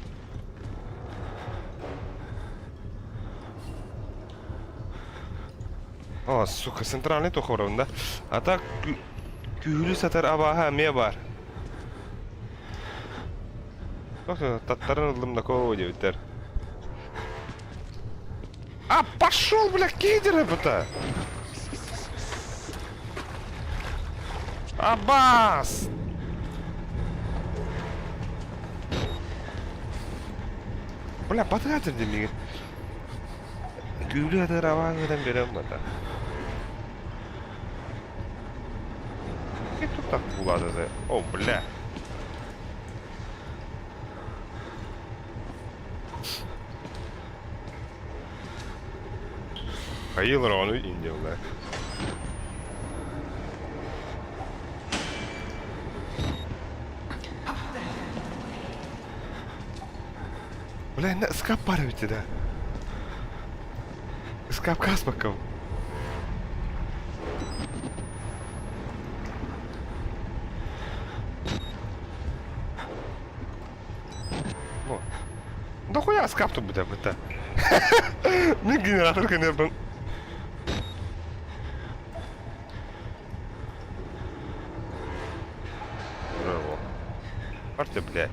О, сука, центральный тохорон, да? А так, күһүлү сатар абааһа эмиэ баар. Таттарын ыллым да коо диэбиттэр. А, пошел, бля, кидер это! Абас! Бля, батыратыр демеген. Күүлү атыр абааһыдан берем бата. Тут так булады. О, бля. Хайылар ону индиялар. Бля, инна ыскаап баар эбит да. Ыскаапка аспаккабын. О. Дохуя ыскаап турбута быта. Мин генератор көнөбүн. Браво. Парты, блядь.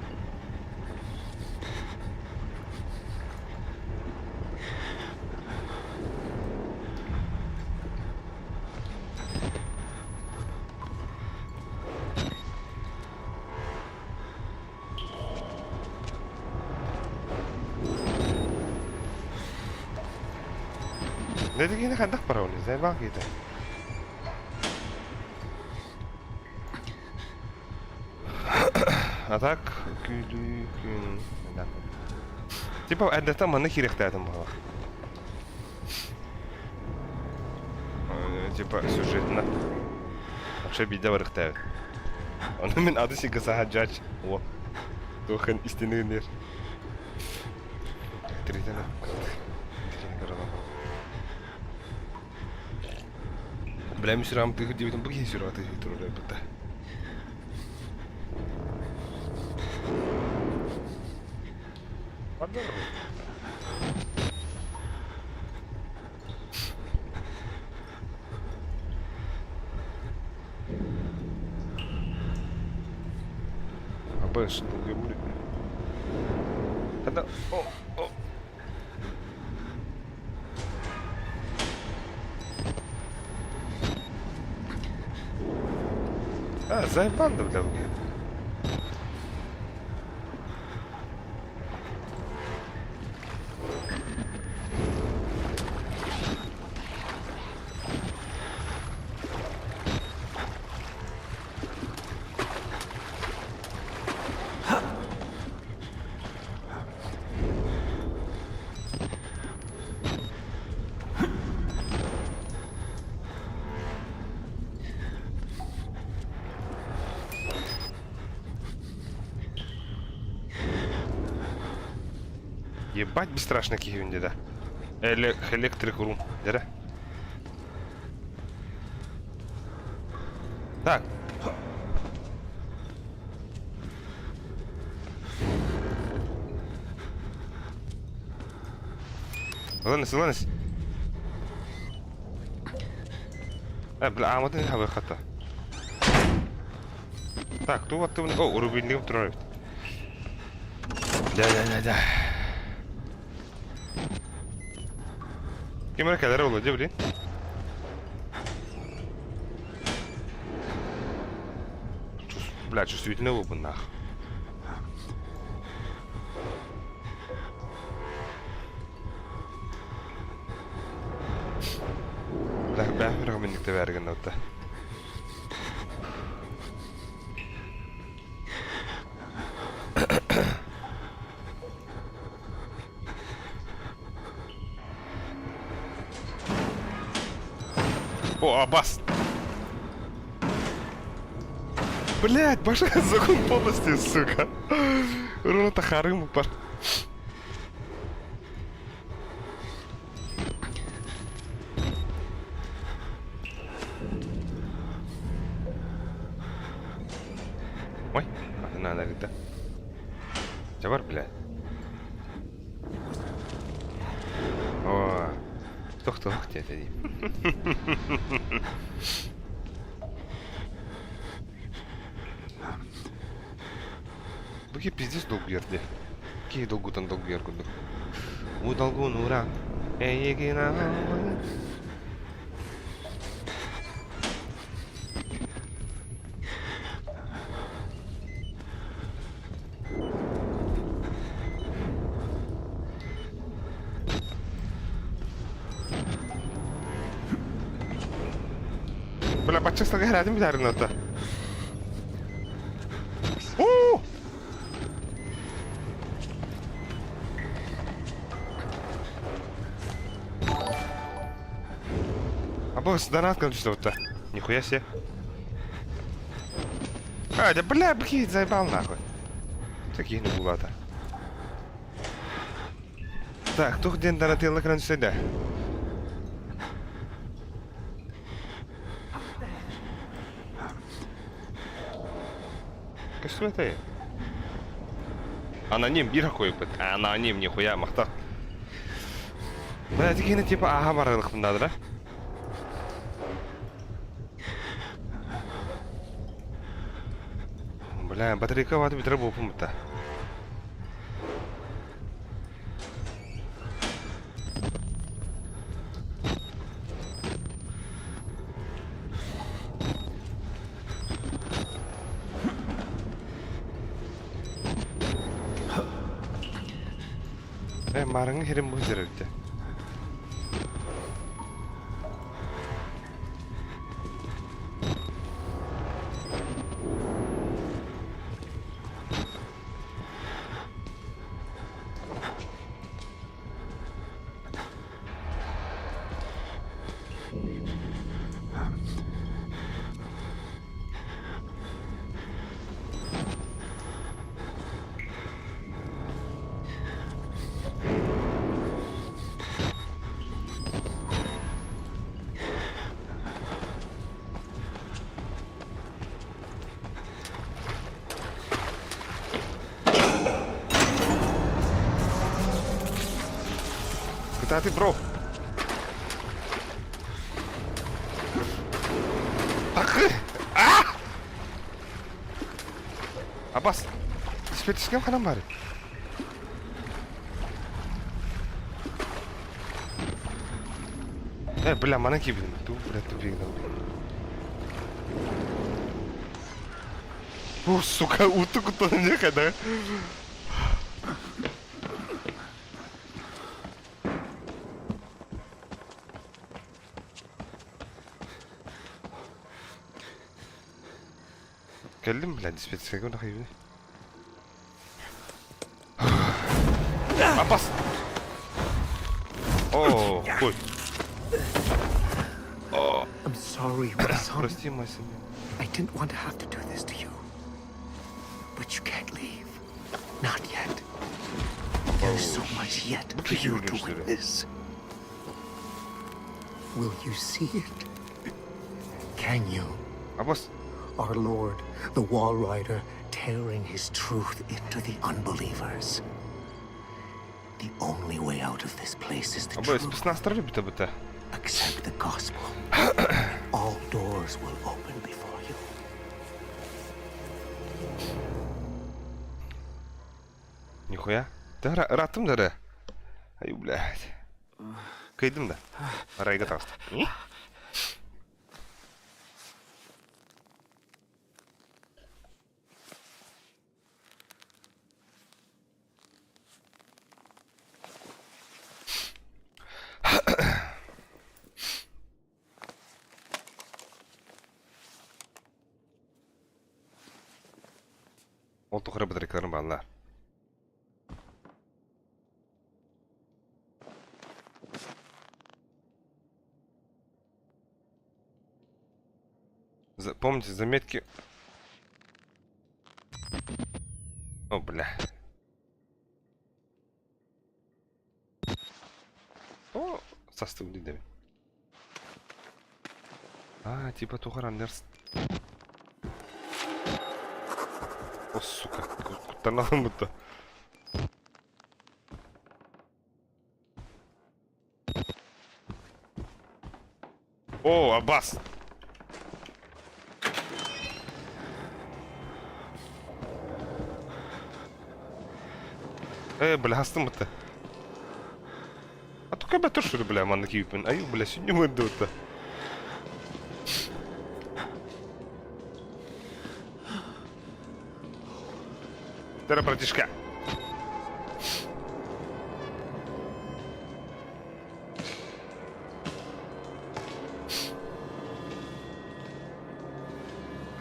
Нэдигини хайдах барабын, заебал киһитэ. А так, күлүү күн... Типа эрдэттэн манна киириэхтээтим буолар. Типа сюжетно. Вообще биирдэ барыахтаабыт. Ону мин ады сиргэ саһаджач. О. Туохын истинигинер. Тритена. Бля, мин сүрэҕим тыыһыр диэбитим бу киһи сүрэҕэ тыыһыы турар эбит да. Абыш, Когда... О, о. А, заебал да, бля. Ебать бесстрашный киһибин да. Электрик рум. Дere. Так. Ылыныс, ылыныс. Э, бля, ааматын хабы хата. Так, туу аттыбын... О, рубильнигым турар эбит. Да, да, да, да. Ким эрэ кэлэрэ буолуо дии, блин. Бля, чувствительный буолбун наах. Бля, бля, бля, бля, бля, О, Аббас! Блять, башка закон полностью, сука. Руна харым упар. Ой, атын наада Чэ бар, блядь. О, тохтолох диэтэ дии. Бу киһи пиздец долгуйар дии. Киһи долгутан долгуйар курдук. Уу долгун ура, эйигин аҕалбын. Бля, бачча сылга хәрәтим бүтәрин ата. Оо! Абы донат кончился. Нихуя себе. А, да бля, блядь, заебал нахуй. Такие не булата. Так, тух ден донатилла кыран түседі. Көстүбэтэй. Аноним биир қойыппыт. Аноним нихуя махтал. Бля, тикини типа аха барылықпын да? Бля, батарейка ваты бүтэрэ буолпун бутта. Э, марыңы хирим бу эбитте. Куда ты, бро? Так, а! Абас, диспетчерским ханан бары. Э, бля, манан киирбитим. Туу, бля, тупик. О, сука, уту куттанан да? Кэллим, бля, диспетчерскайга онно хайыыбыный? Апас! О, хуй. I'm sorry, my son. Прости, мой сын. I didn't want to have to do this to you. But you can't leave. Not yet. There's so much yet for you to witness. Will you see it? Can you? Абас, Our Lord, the Walrider, tearing his truth into the unbelievers. The only way out of this place is the абы truth. спецназтар любит это. Accept the gospel. and all doors will open before you. Нихуя. Да, ырааттым да эрэ. Ай, блядь. Кыйдым да. Арайга таҕыста. Ол тухары батарейкаларым бааллар. Помните, заметки... О, бля. О, састым дии А, типа тухар Андерс. О, сука, куттаналым будто. О, Аббас! Э, бля, хастым бытта. А то кэбэ туршур, бля, манна кииппин. Аю, бля, сүнньүм ырдыбытта. Здорово, братишка.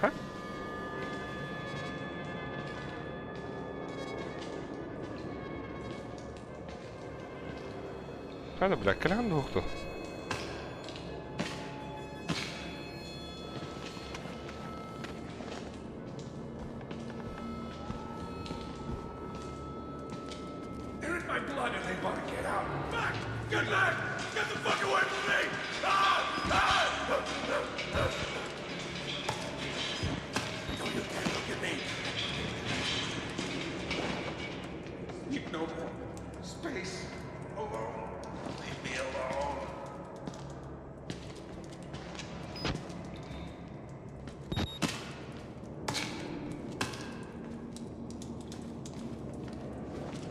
Ха? Хана, бля, кэлэҕин дуоһукту. They're in my blood and they want to get out. Fuck! Get back! Get the fuck away from me! Ah! Ah! Don't you dare look at me! Need no more space. Alone. Leave me alone.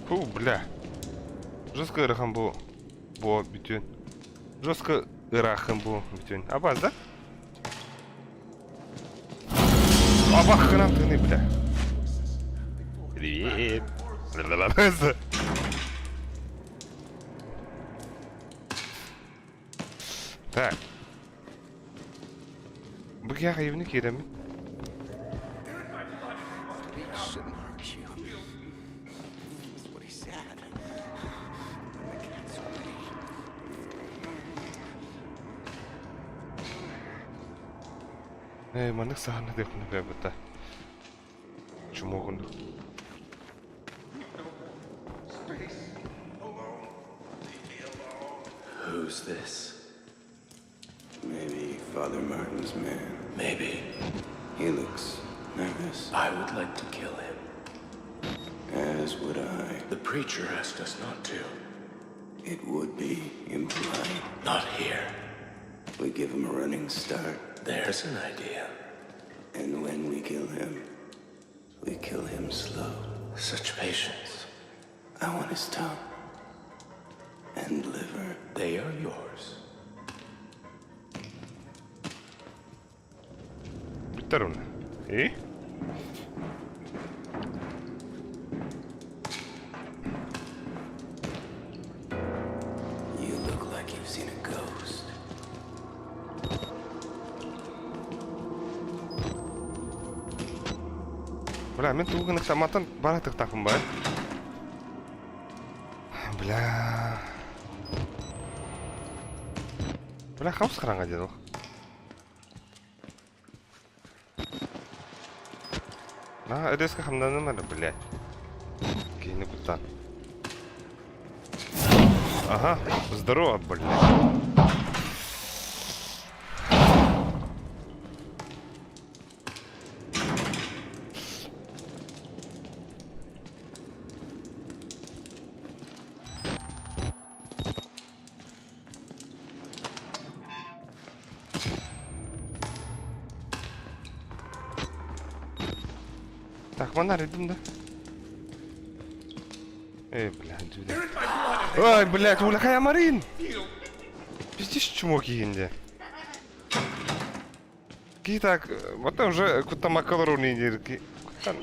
Фу, бля. Жестко ыарахан бу бу бүтүн. Жестко ыраахын бу бүтүн. Абаз, да? Абах гынан тыны, бля. Привет. Так. Бу киһиэхэ ибини киирэммин. Ээ, маннык саһарна диэхпин бэбэта. Чумугун. Who's this? Maybe Father Martin's man. Maybe. He looks nervous. I would like to kill him. As would I. The preacher asked us not to. It would be impolite. Not here. We give him a running start. There's an idea. And when we kill him, we kill him slow. Such patience. I want his tongue and liver. They are yours. Бүттэр уна. И? You look like you've seen a ghost. Бля, мин тугу гыныхта матан бара тыктаахпын баар. Бля. Бля, хаус хараҥа диэн ол. На, резко хамнаным эрэ, блядь. Киһини куттаан. Ага, здорово, блядь. Так, манна арыйдым да. Эй, блядь, Ай, блядь, улахай Марин! Пиздишь, чмо киһинде. Киһи так, вот уже куттамакка олоруун диир. Куттан.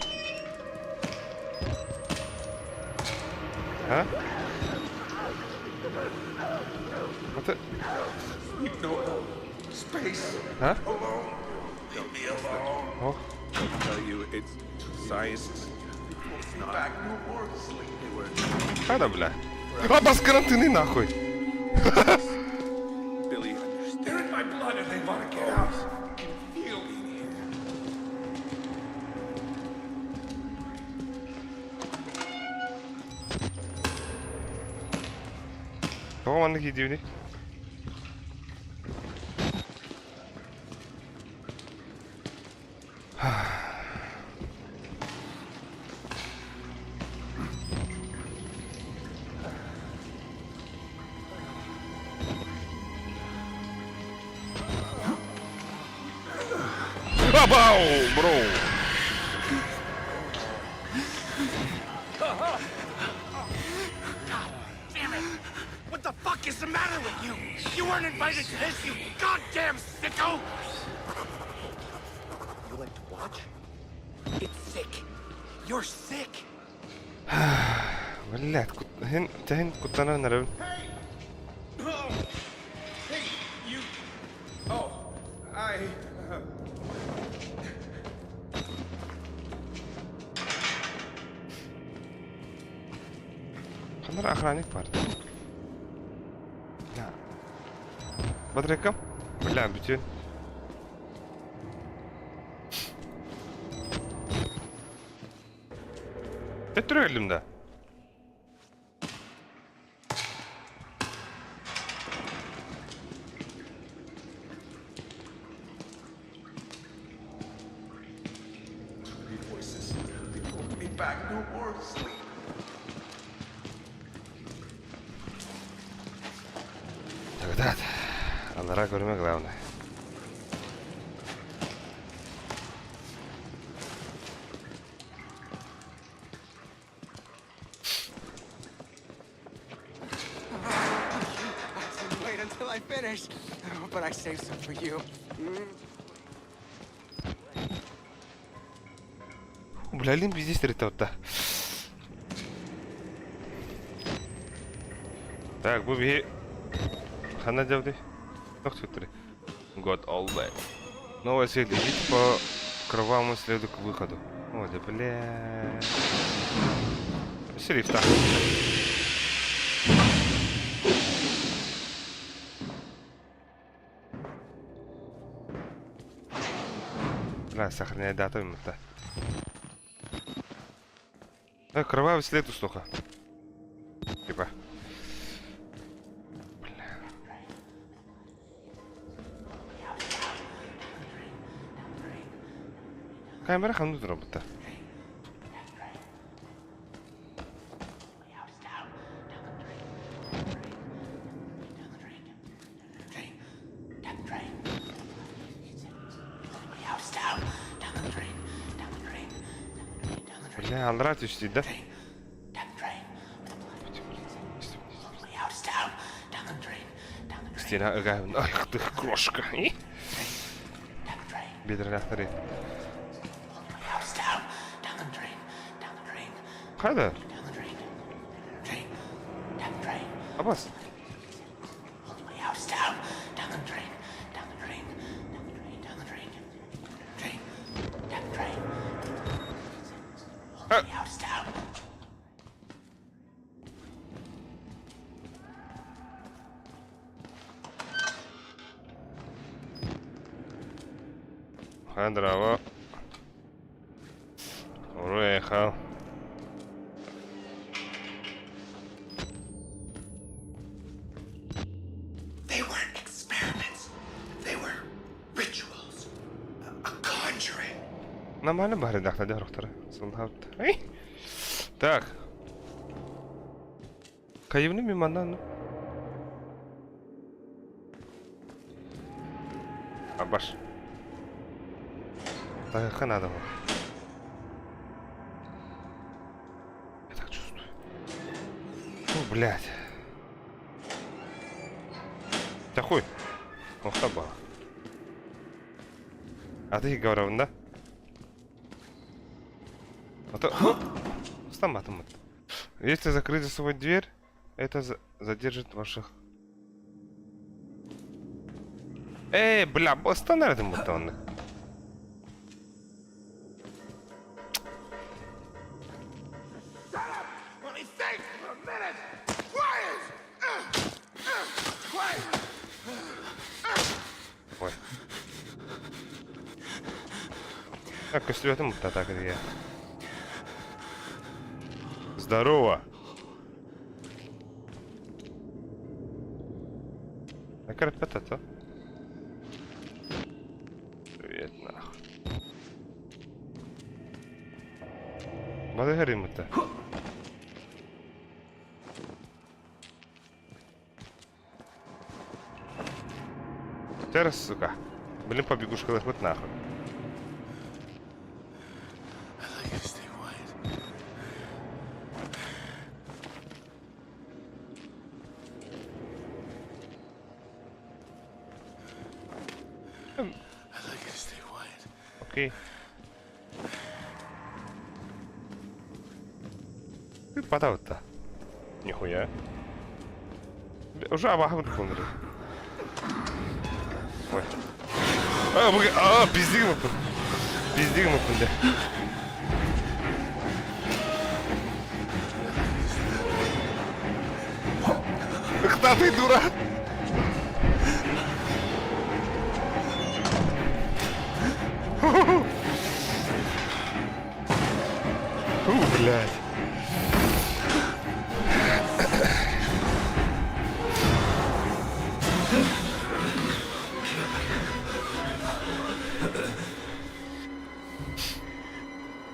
А? Вот А? О. Хада, бля. А, бас карантины нахуй. Тоҕо маннык иидибиний? Бабау, бро! Damn it! What the fuck is the matter with you? You weren't invited to this, you goddamn sicko! You like to watch? It's sick. You're sick. Блядь, һин тэһин куттанан эрэбин. Hey! Oh! Hey, you. Oh, I. Ханна эрэ охранник баар дии. Бля. Батарейкам? Бля, бүтүөн. Төттөрү кэллим да. Too many voices. They pulled me back. No more sleep. Тогда Аллара көрүмэ главное. Wait until I finish. But I saved some for you. Блялин биздес да. Так, бу биһи ханна дьабды? Тох God all day. Новая цель. Идите по кровавому следу к выходу. Ой, да бля. Шериф, так. Бля, сохраняй дату именно. Так, кровавый след устуха. Типа. Бля. Камера ханна турар Бля, аллараа түстүй да? Стена ыгаһын ах ты крошка. Бедреләхтери. Хайда? Абас. Здраво. Уехал. They weren't experiments. They were rituals. A, a conjuring. Нормально бары дахта дөрөхтөр. Так. Кайыбны мимандан. Абаш. Так, надо. Я так чувствую. О, блядь. Да хуй. Ох, таба. А ты говорил, да? А то... Стаматом. Если закрыть за собой дверь, это за задержит ваших... Эй, бля, стандартным бутон. Ой. Так, көстүбэтим так я. Здорово. А карпета-то? Привет, нахуй. Бады горим-то. Сейчас, сука. Блин, побегушка вот нахуй. Окей. Патабытта. Нихуя. Уже абаһы курдук Ой. А, бу а, пиздигим оппун. Пиздигим оппун да. Кто ты, дура? Фу, блядь.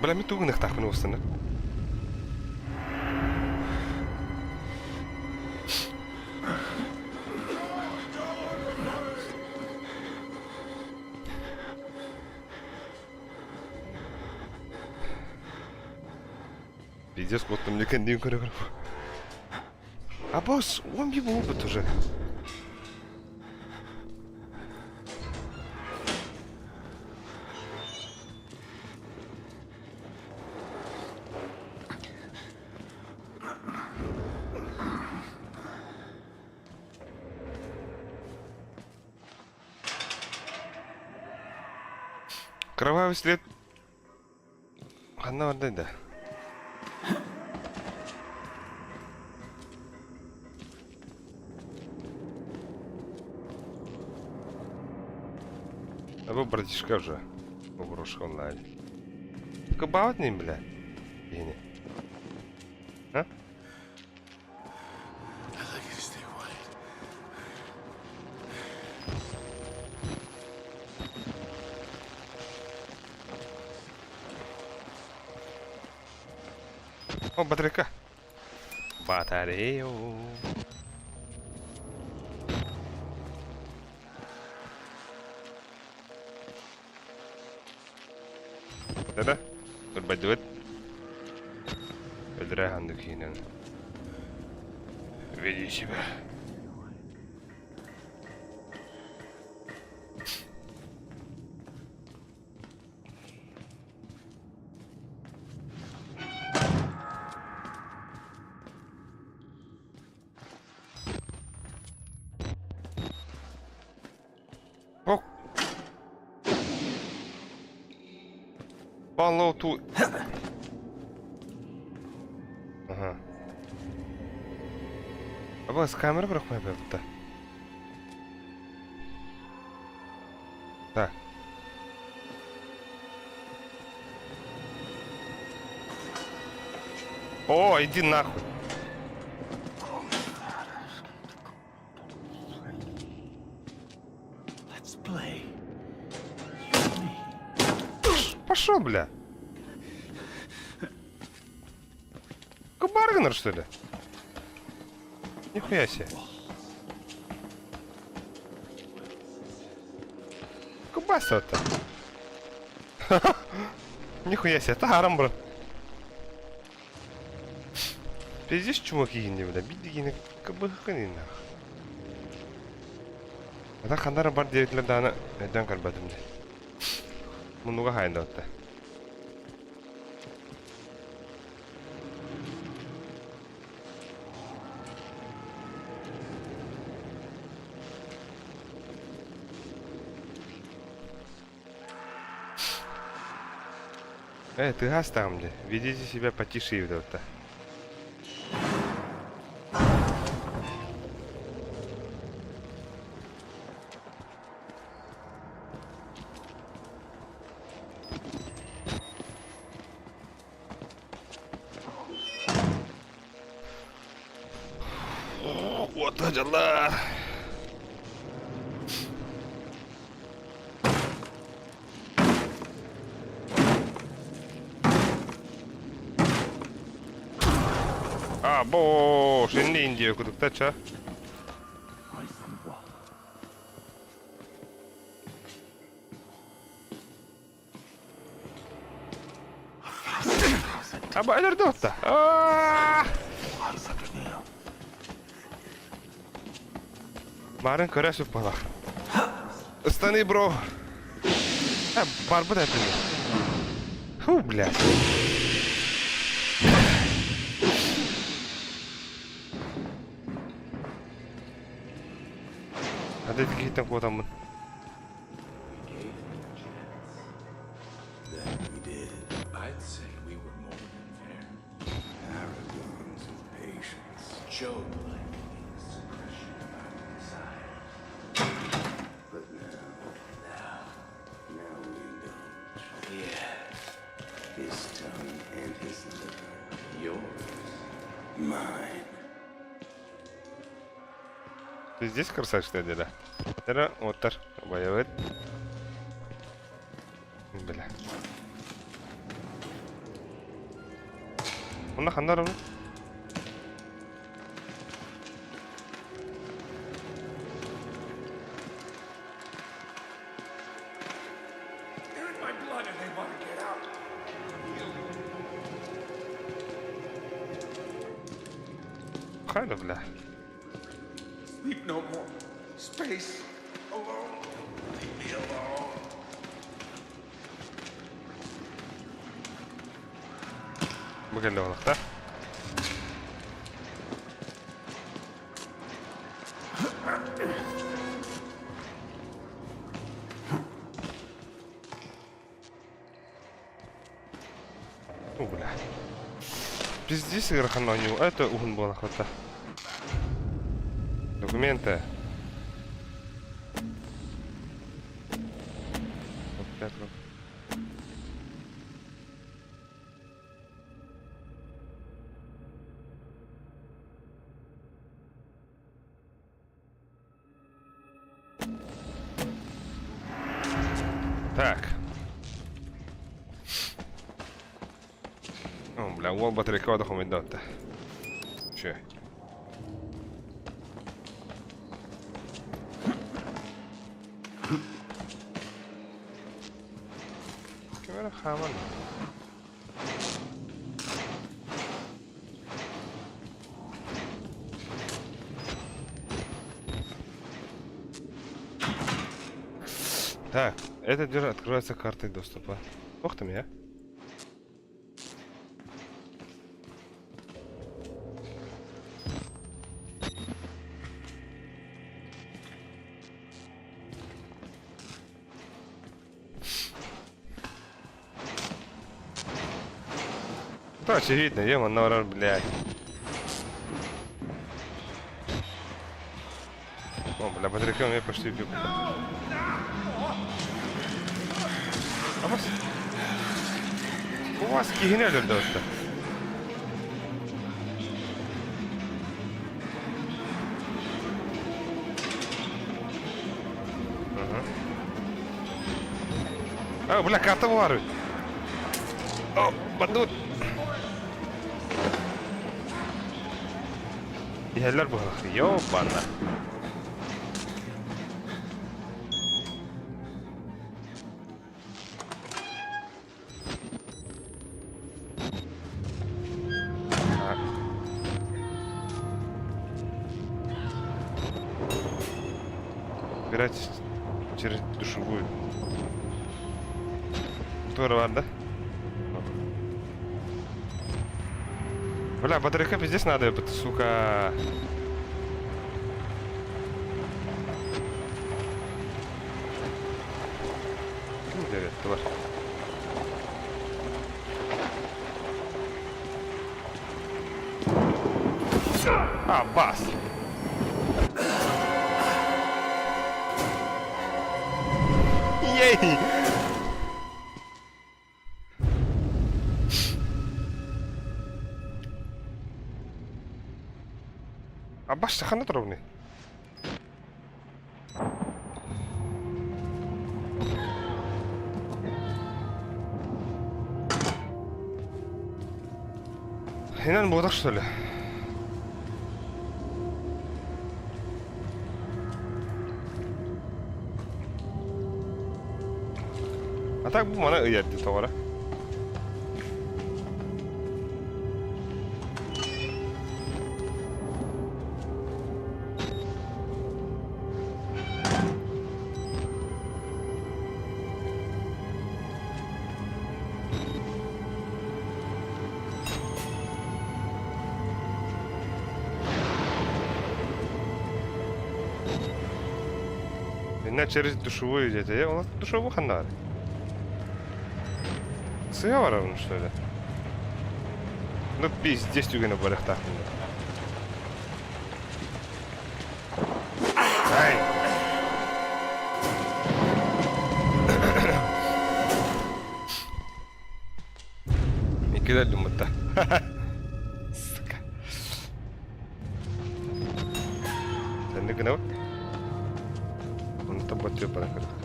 Бля, мин тугу гыныахтаахпын уостана. Пиздец, вот там мне кэннин көрө А босс, он его опыт уже. Кровавый след Ханна бардай да? А бу братишка уже. Бобрушка онлайн. Кыбаут ним, бля. Ини. А? I'd like you to stay quiet. О, батарейка. Батарею. Да-да. Ырбайдыбыт. Өлөрө ханнык киинэн. Веди себя. Ок. Follow to... Ага. Абас камера бырахпай бапта. Так. О, иди нахуй. Let's play. Пошел, бля. Баргнер, что ли? Нихуя себе. Кубаса-то. Нихуя себе, это брат. Пиздец, чумак игинде, бля. Бидигини кыбыхын нах. Ата ханнара бар диэбитилэр даҕаны өйдөөн көрбөтүм дии. Муннуга хаайда отта. Э, ты газ там где? Ведите себя потише, Евдота. Вот дьаллар. А, боже, инде Индия кудуктача. Аба өлөрдө отта. Барын көрө сүп балах. Ыстаны бро. Барбыт этим. Фу, блядь. Hadi киһиттэн куотаммын. That we did. I'd say we were more than fair. Paragons of patience. Job-like in the suppression of our desires. But now, Now, now we indulge. yes, His tongue and his liver. yours. Mine. Ты здесь красавчик дядя? Тара, оттар, боевит. Бля. Онно ханна барабын? They're in my blood and they want to get out. Хайда, бля. Sleep no more. Space. Alone. Leave me alone. Бу кэллэ буоллахта. О, бля. Пиздец ыарахан оонньуу. Это уһун буолахта. Документы. Вот это вот. Так. О, бля, уол батарейка документ. Че? Ким эрэ хааман. Так, эта дверь открывается картой доступа. Ох ты меня. Да, очевидно, ема, норар, блядь. О, бля, батарейка у меня почти бил. А вас... У вас киһини өлөрдө А, бля, карта баар. О, бандут. Иһэллэр быһах. Ёбана. Так. Убирайтесь через душевую. Тура бар да? Бля, батарейка пиздец надо, сука. Тварь. А, бас! Ей! Аббас ханна туругуный? Инан буотах что ли? А так бу мана ыйар дии тоҕо эрэ. Инна через душевую где-то. Я у нас душевую ханна. Сыа барабын, что ли? Ну, пиздец түгені барыхтаахпын. Ай! Иккилэр думмутта. Сука. Сэнник гынабыт. Онтон бачча баран көрдүк.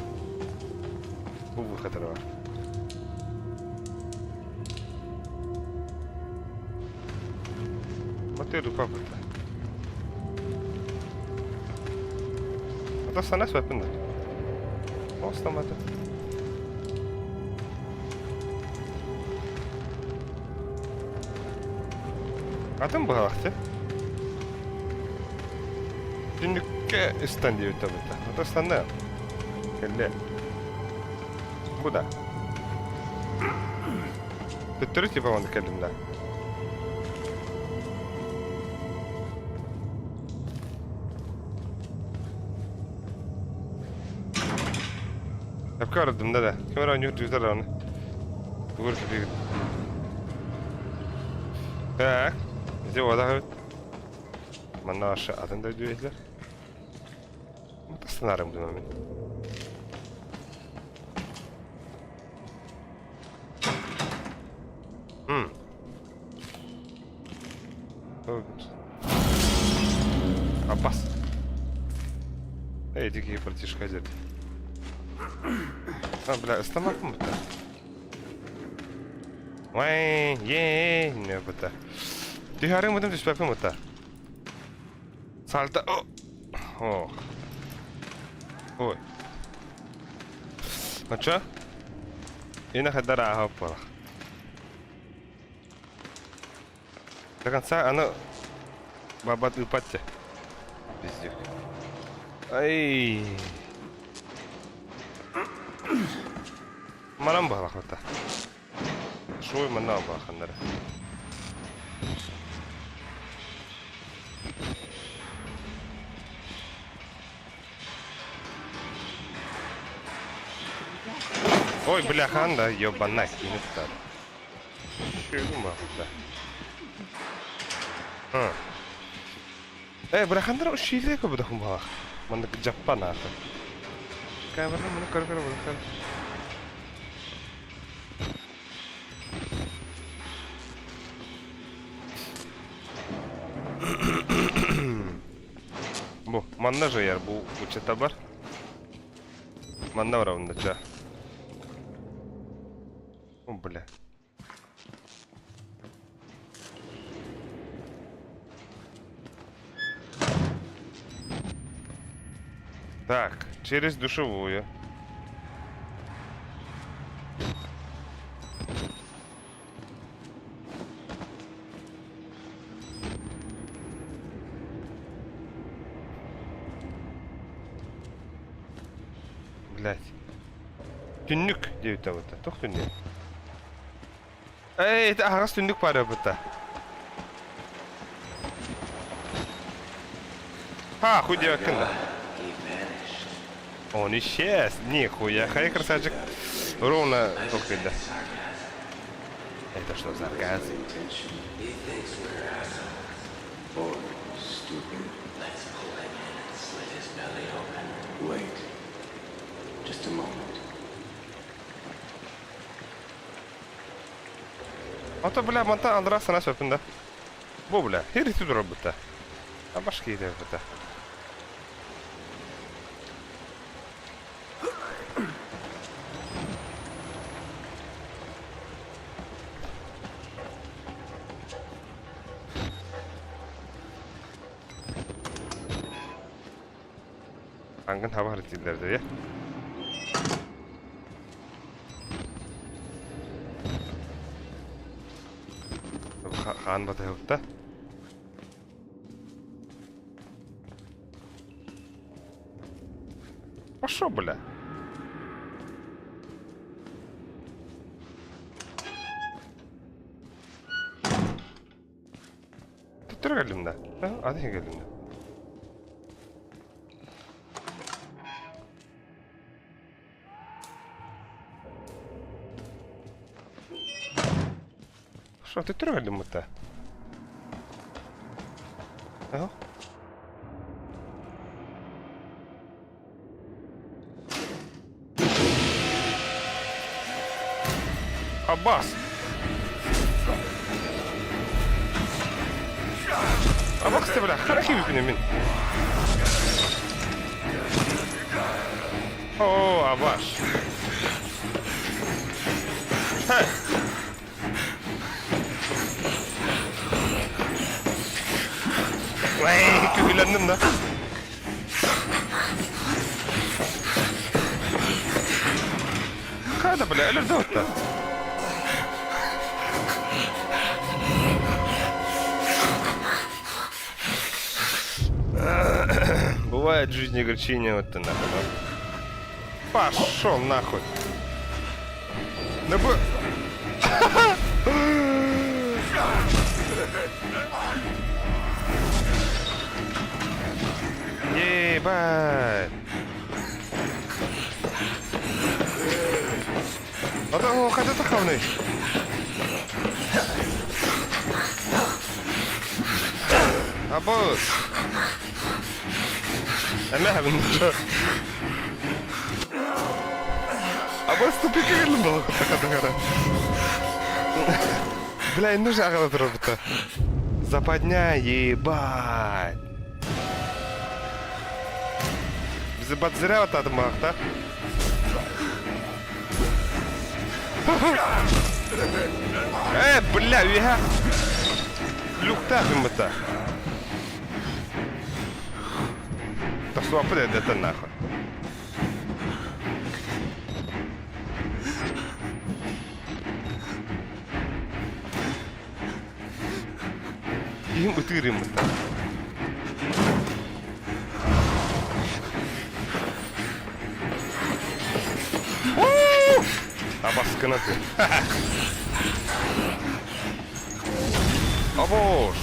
Бу выход бар. Батыр рукав быта. Ата сана сөпүн да. Остамады. Атын быһалахты. Түннүккэ ыстан диэбит табыта. Ата ыстанна. Кэллэ. Бу да. Төттөрү типа маннык кэллим да. Сөпкө барардым да да. Ким эрэ оонньуур дьүтэр даҕаны. Тугу эрэ кэпсиигин. Так, ити уотах эбит. Манна вообще атын дойду иһиллэр. Тастанаарым гынан мин. М. Апас. Эй, дикий братишка дед. А, бля, ыстамаппын бутта. Ой, е, не бутта. Түһәрің бутым түспәппин бутта. Сальто. О. Ой. Ну чё? Ина хаддар ааһа буолах. До конца аны бабат ыыппат дьэ. Пиздюк. Ай. Манан баһалахпыта. Шуй манна бааханнара. Ой, бляхан да, ёбана, кинет там. Ээ, быраханнара үчүгэйдик көрбөтөхпүн баҕалаах. Маннык дьаппан аата. Камераны муну көрө-көрө бырахтар. Бу, манна жайар, бу учета бар. Манна барабын да, ча. О, бля. Так, через душевую. Блять. Түннүк диэбитэ быта. Туох түннүк? Эй, ити аһаҕас түннүк баар быта. Ха, хуй диэбэккин да. Он исчез. Нихуя, хай красавчик. Ровно только да. Это что, сарказм? Wait. Just a moment. Ото, бля, мантан аллараа сана сөпүн да. Бу, бля, хир ити турар быта. Абаш киирэр быта. Ангын хаба дииллэр дии. Хаан батыһыбыта. Пошел, бля. Төттөрү кэллим да. Аты кэллим да. Что, ты трогали то Ага. Аббас! Аббас ты, бля, харахи мин. О, Абаш. Хэ! Эй, күллэнним да. Хайда, бля, өлөрдө отта. Бывает в жизни огорчение, вот ты нахуй. Да? Пошел нахуй. Да б... Ебать. Ата хата тахавный. Абос. Эмэһэбин. Абас тупикка кэллим балык тахатыгара. Бля, инне же аҕала турарбыта. Западня, ебать. Bizi бадзыря атадым да? Э, бля, үөһэ люктаах гыммыта. Тахсыбаппыт эрдэттэн нахуй. Киһим ытыыр гыммыта. Абаскына ты. Абош!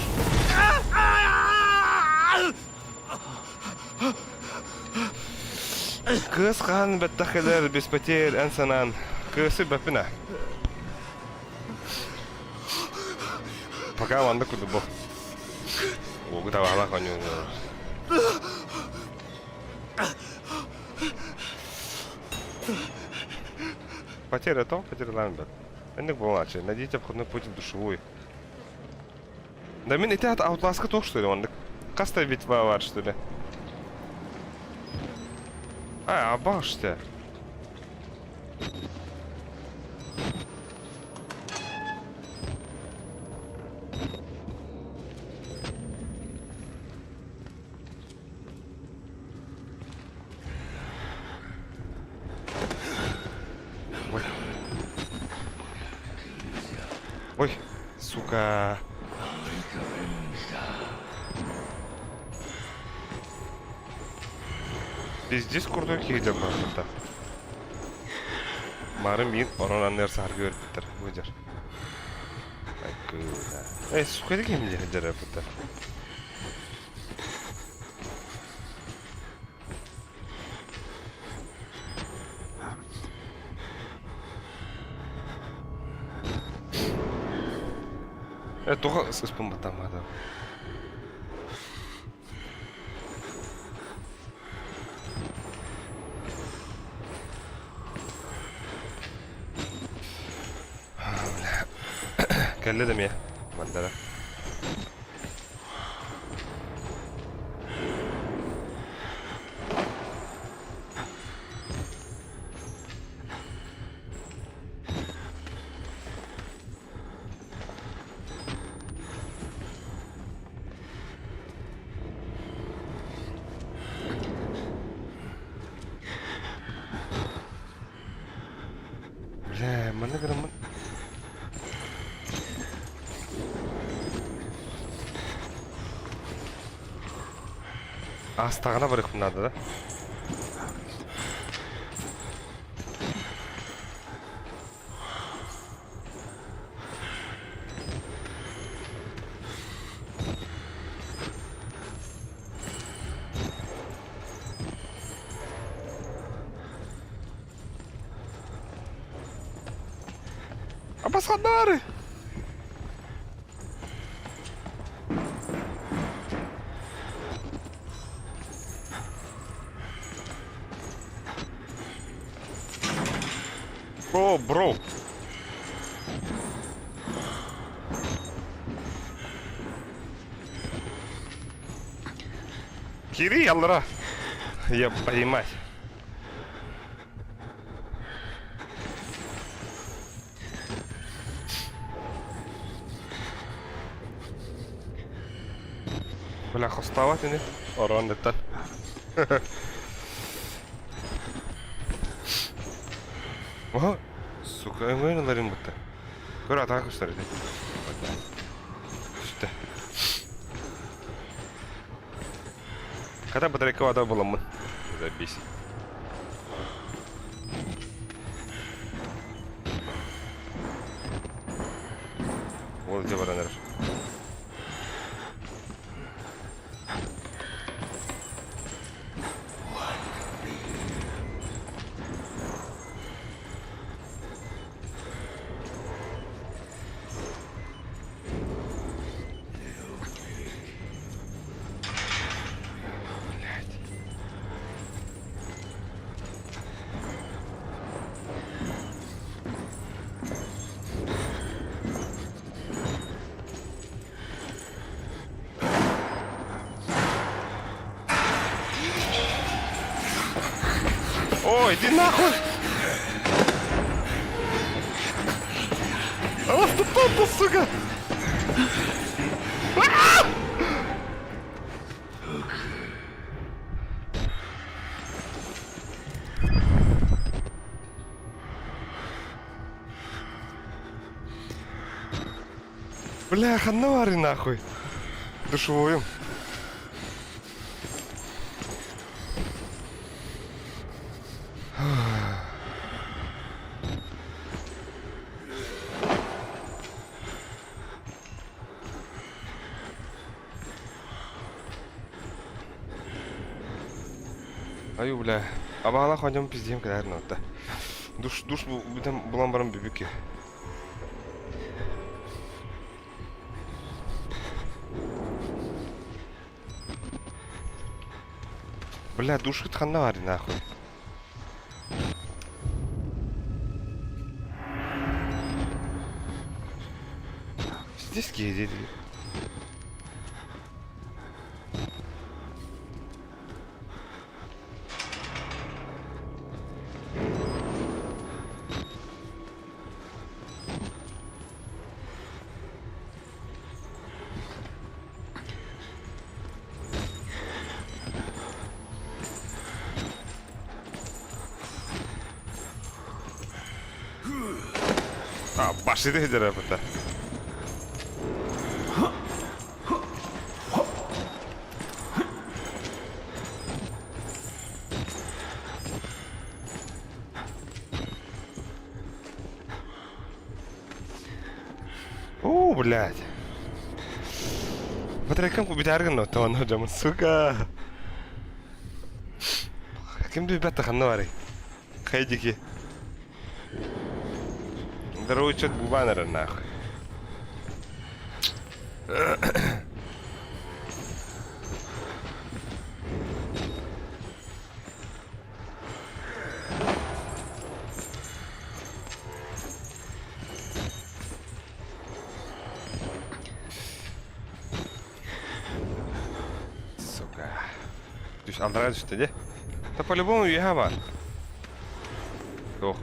Кыыс хаан бэттэх кэлэр без потерь эн санаан кыысы бэппинэ. Пока маннык курдук бу. Уогу табаалаах оонньууну. Потеря то, потеря ламбер. Энник буолааччы. Найдите обходной путь в душевую. Да мин ити Outlast-ка туох что ли оннук? Хаста битва бар что ли? А, абаште. Ой. Ой, сука. Пиздец курдук киһитэ барбыта. Марын миин онон анныгар саһарга үөрбүттэр. Выдер. Эй, сука, это ким диэн быта. Э, тоҕо сыспын баттаммата. Кэллэ да эмиэ мандара. Бля, манна граммын. Астаҕына барыахпын наада да? Абасханнаары! Здорово, бро! Кири, аллара! Я понимать. Бля, хостаабат ини. Орооннуттан. Оһо, сука, өҥөйөн ыларым бутта. Көр атаҕа көстөр ити. Түстэ. Хата батарейка вата буламмын. Забейся. Ол ити баран эрэр. Блядь. Ой, иди нахуй! Аластапапа, сука! Бля, ханна баарый нахуй? Душевойум. Аю, бля. Абаалаах оонньоон пиздиэм кэлээр ноотта. Душ, душ бүтэн булан баран бүбүккэ. Бля, душкут ханна баарый нахуй? Здесь киһи А, башыды хедер апата. Оо, блядь. Батарейкам бүтээр гынна оттон дьомун, сука. Ким билбэт да ханна барый? Хайдики. Здоровый чет бубан эрэр нахуй. Сука. Түс аллараа түстэ дьэ. Да по-любому үөһэ баар. Суох.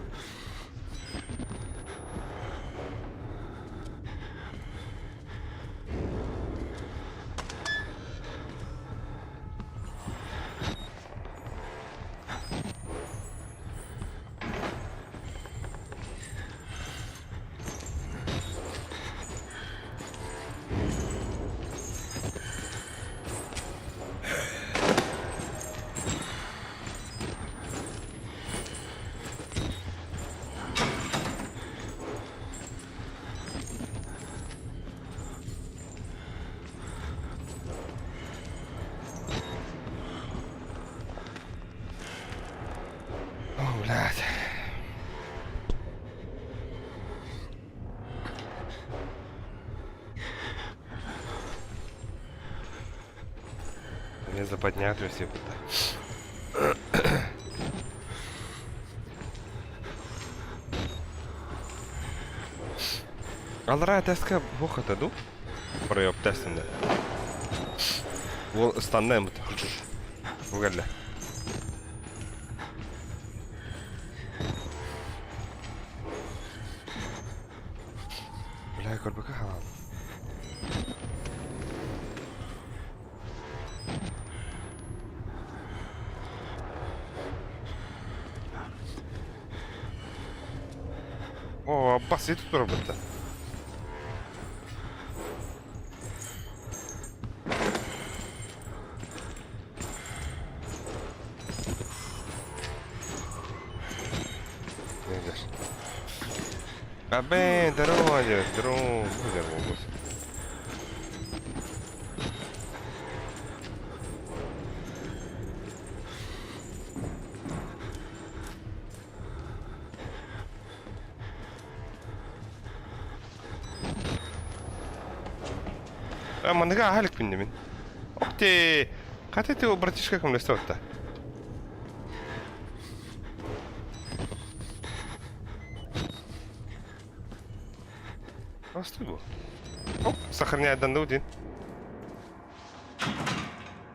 О, блядь. Мне западня все это. Аллараа этээскэ буох этэ дуу? Проеб тэстинде. Уол ыстанна эмит. Бу кэллэ. Бля, көрбөкө хаалан. О, Аббас ити турабыт да. Абэ, здорово, здорово, здорово. А, маныга аһа иликпин мин. Ох ты! Хата ты братишка көмөлөстө отта. Простой был. Оп, сохраняет данные один.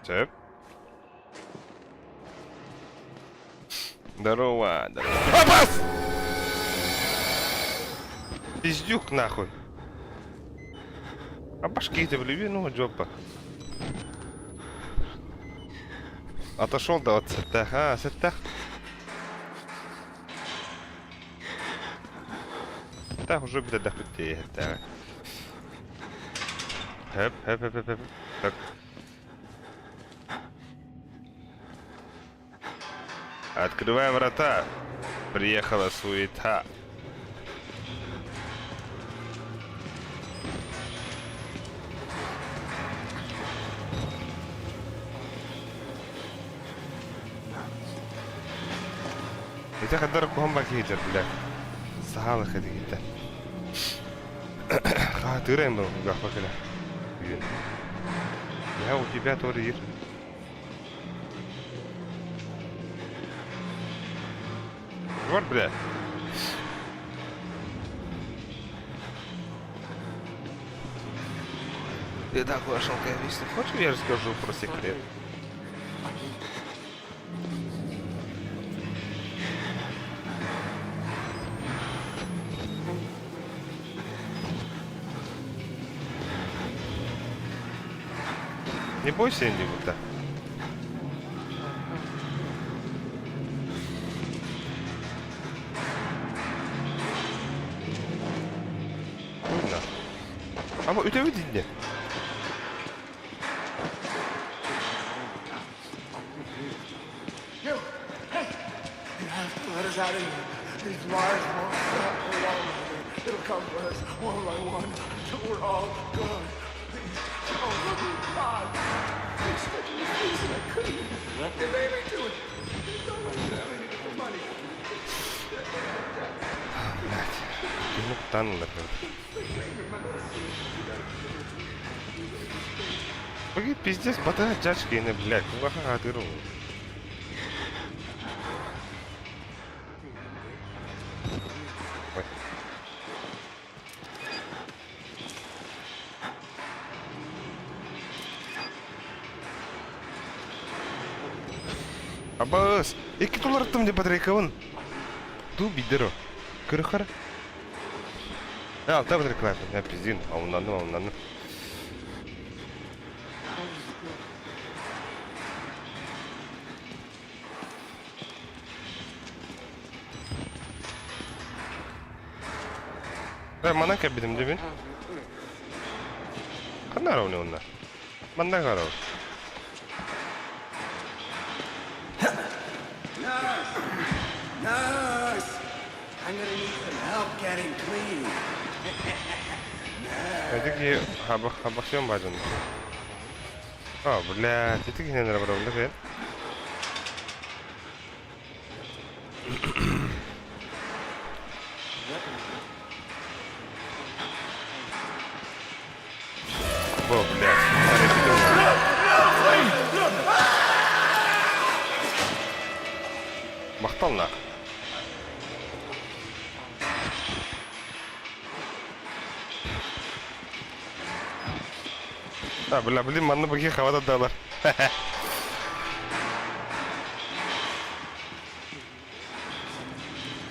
Сөп. Здорово, здорово. Абас! Пиздюк нахуй. А башки ты влюби, ну, жопа. Отошел да от сеттах. А, сеттах. Так уже бит да Хөп, хөп, хөп, хөп, хөп. Открывай врата. Приехала суета. Ити хаддар куһан бак иһитэр бля. Саһаалах этигиттэ. Хаатыырайм бу гахпа кэлэ. Үйүн. Я у тебя тоже ир. Вот, бля. Ты такой шелковистый. Хочешь, я расскажу про секрет? Не бойся, Инди, вот так. Уйна. Ама үтэбит инде. You! Hey! You have to let us out of here. These wires won't stop for long. It'll come for us one by one until we're all gone. Please, oh, look at God. They stuck in the face and I couldn't. They made me do it. They don't let me have any more money. Блядь. Киһини куттаан ылар. Погоди, пиздец, батыһа дьач киһини, блядь, кулгаха хаатыыр ол. Ой. Абаас, икки туларыттым деп батарейкабын. Туу бидер о. Көрөхөр. Алта батарейкалаах. Пиздин, омуннанным, омуннанным. Э, манан кэлбитим дибин. Ханна аравны онна? Манна карабы. Nurse! Nurse! I'm gonna need some help getting clean. Ити киһи хабах хабахсыан баадьан. А, блядь, ити киһинэн эрэ барабын да фен. Бо, блядь, Махтал нах. Да, бля, блин, манна быги хавата далар.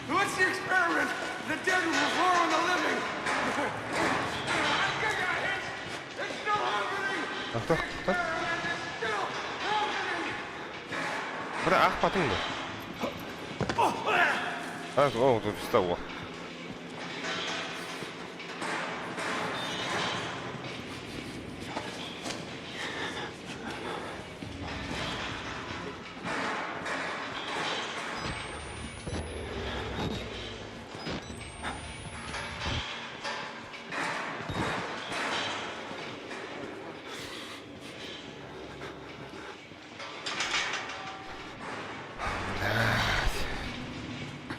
What's the experiment? The dead will ruin the living. It's still happening. Тохто, тохто. Бля, ах, потом да. А, о, тут встал.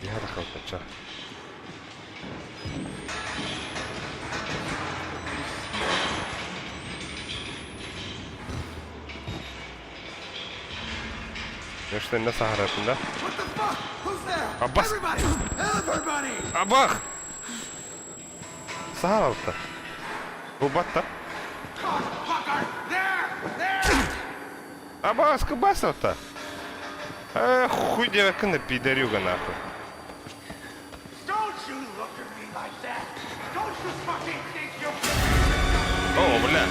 Я рахал Что не сахаратын, да? Аббас! Абах! Сахаралта. Бу батта. Абас, кыбасалта. Э, хуй девка пидорюга нахуй. О, бля.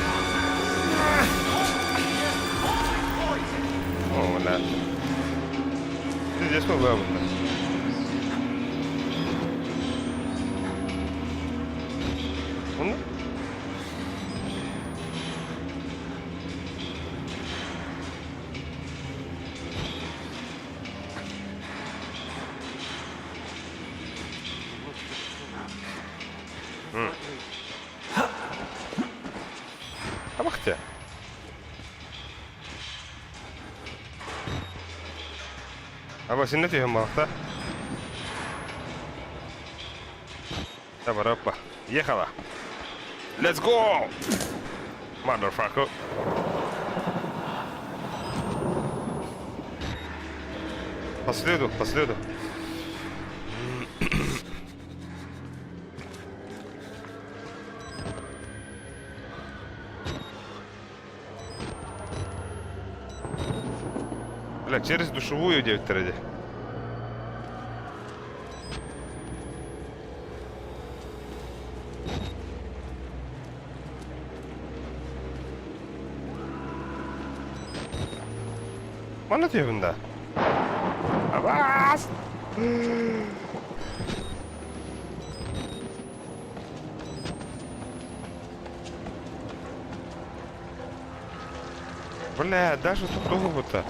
О, бля. Здесь мы главное. Оны? Абахте. Аба синне түһэн балта. Давай, опа. Ехала. Let's go! Motherfucker. По следу, по следу. Бля, через душевую диэбиттэрэ дии. Манна түһэбин да? Абаас! Бля, даже тут долго-то.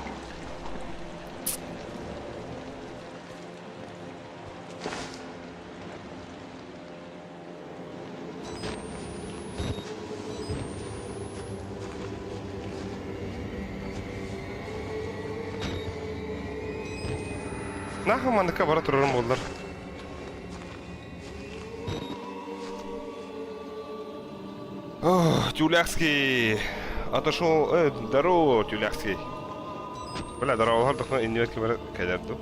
Нахуй манныка бара турарым буоллар. Ох, Тюлякский! Отошел... Э, здорово, Тюлякский. Бля, здорово, тохно иннибэт кимэр кэлэр дуу.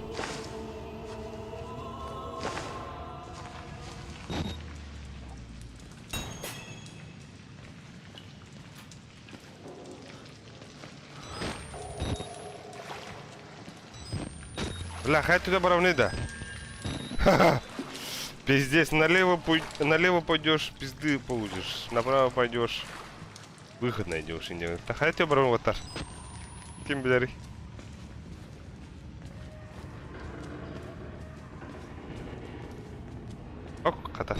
Бля, хай туда баровны да. Пиздец, налево, налево пойдешь, пизды получишь. Направо пойдешь, выход найдешь. Да хай тебя баровны вот Ким билэрий? Ок, хата.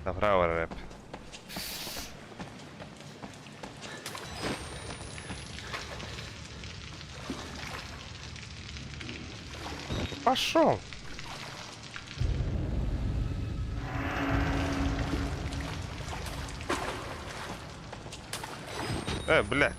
Направо рэп. Пошел. Э, бля.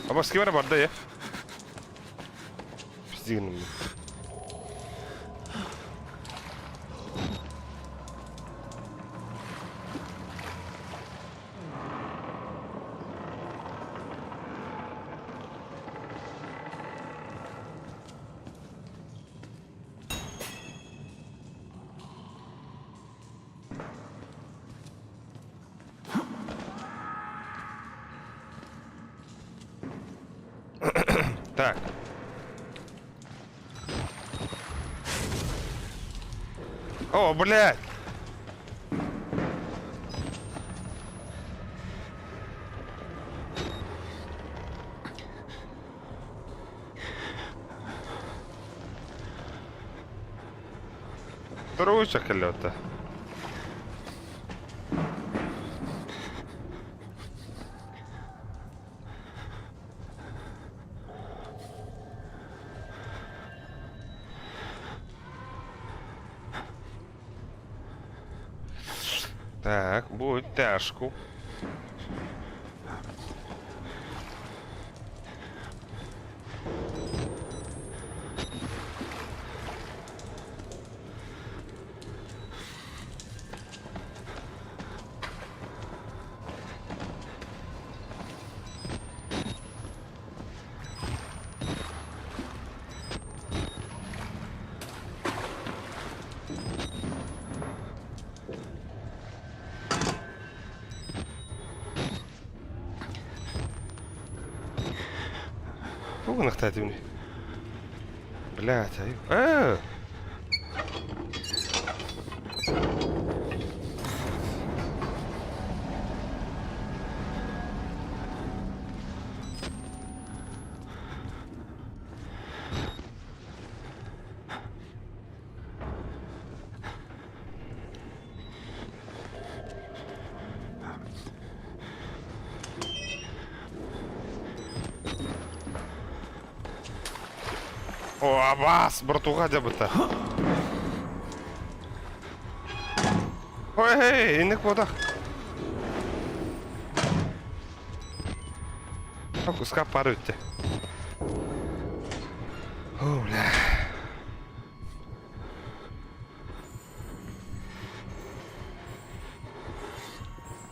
Абас ким эрэ барда ээ? Пиздигин. Так. О, блядь! Здоровый кэллэ Так, будет тяжку. Тугу гынахтаатыбыный? Блядь, ай. Э! О, абас, братуха дьабыта. Ой, эй, инник буотах. Куска пары үтте. О, бля.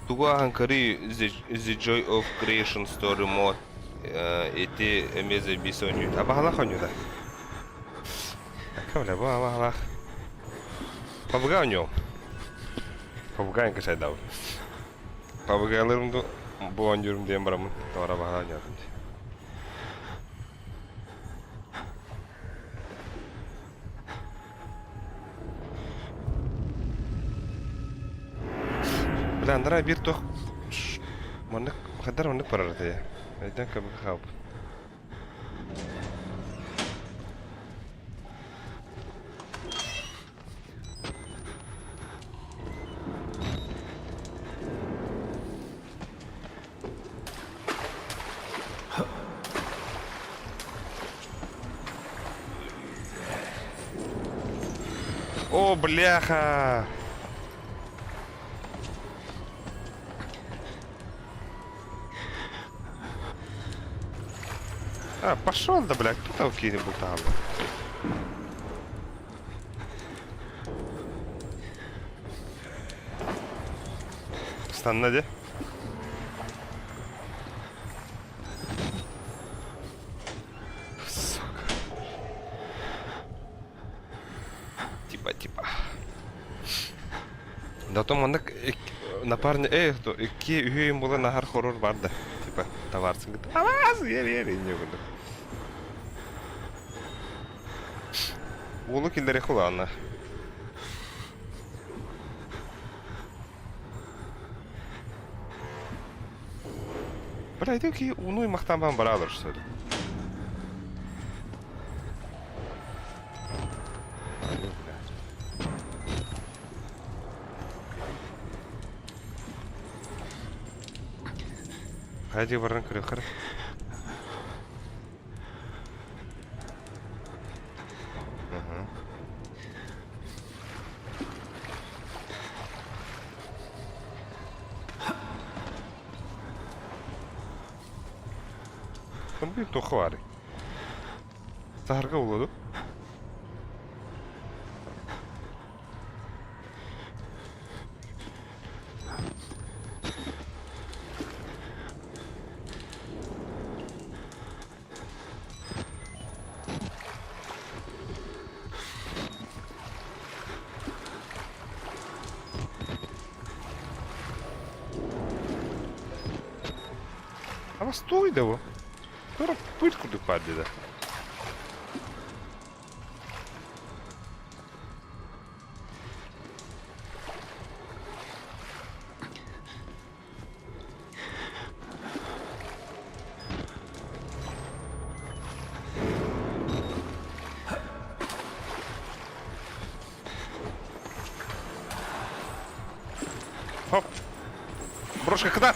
Тугу ааһан көрүй The, The Joy of Creation Story Mode ити эмиэ заебись оонньуута. Абаһалаах оонньуута. Бля, бу абаһалаах. Пабга оонньуом. Пабга качайдабын. Пабгаларым бу оонньуурум диэн бараммын тоҕо абаһалаах оонньоотум дии. Бля, анараа биир туох маннык хайдах маннык барар этэ Өйдөөн көмүкэ хаалбыт. О, бляха! А, пошел да, блядь, кто там кинет там? Станна де. Сука. Типа, типа. Да то маннык напарник, эй, то икки үһү була нахар хорор бар да. Типа, товарсың Аваз, ер, ер, инне курдук. Уолу киллэри хулаана. Бля, иди ки уну махтан баралар что ли? Хайди баран көрөхөр. Ким туох баарый? Саһарга буолуо дуу? А стой да бу. Тура пыль курдук баар диэтэ. Хоп! Брошка куда?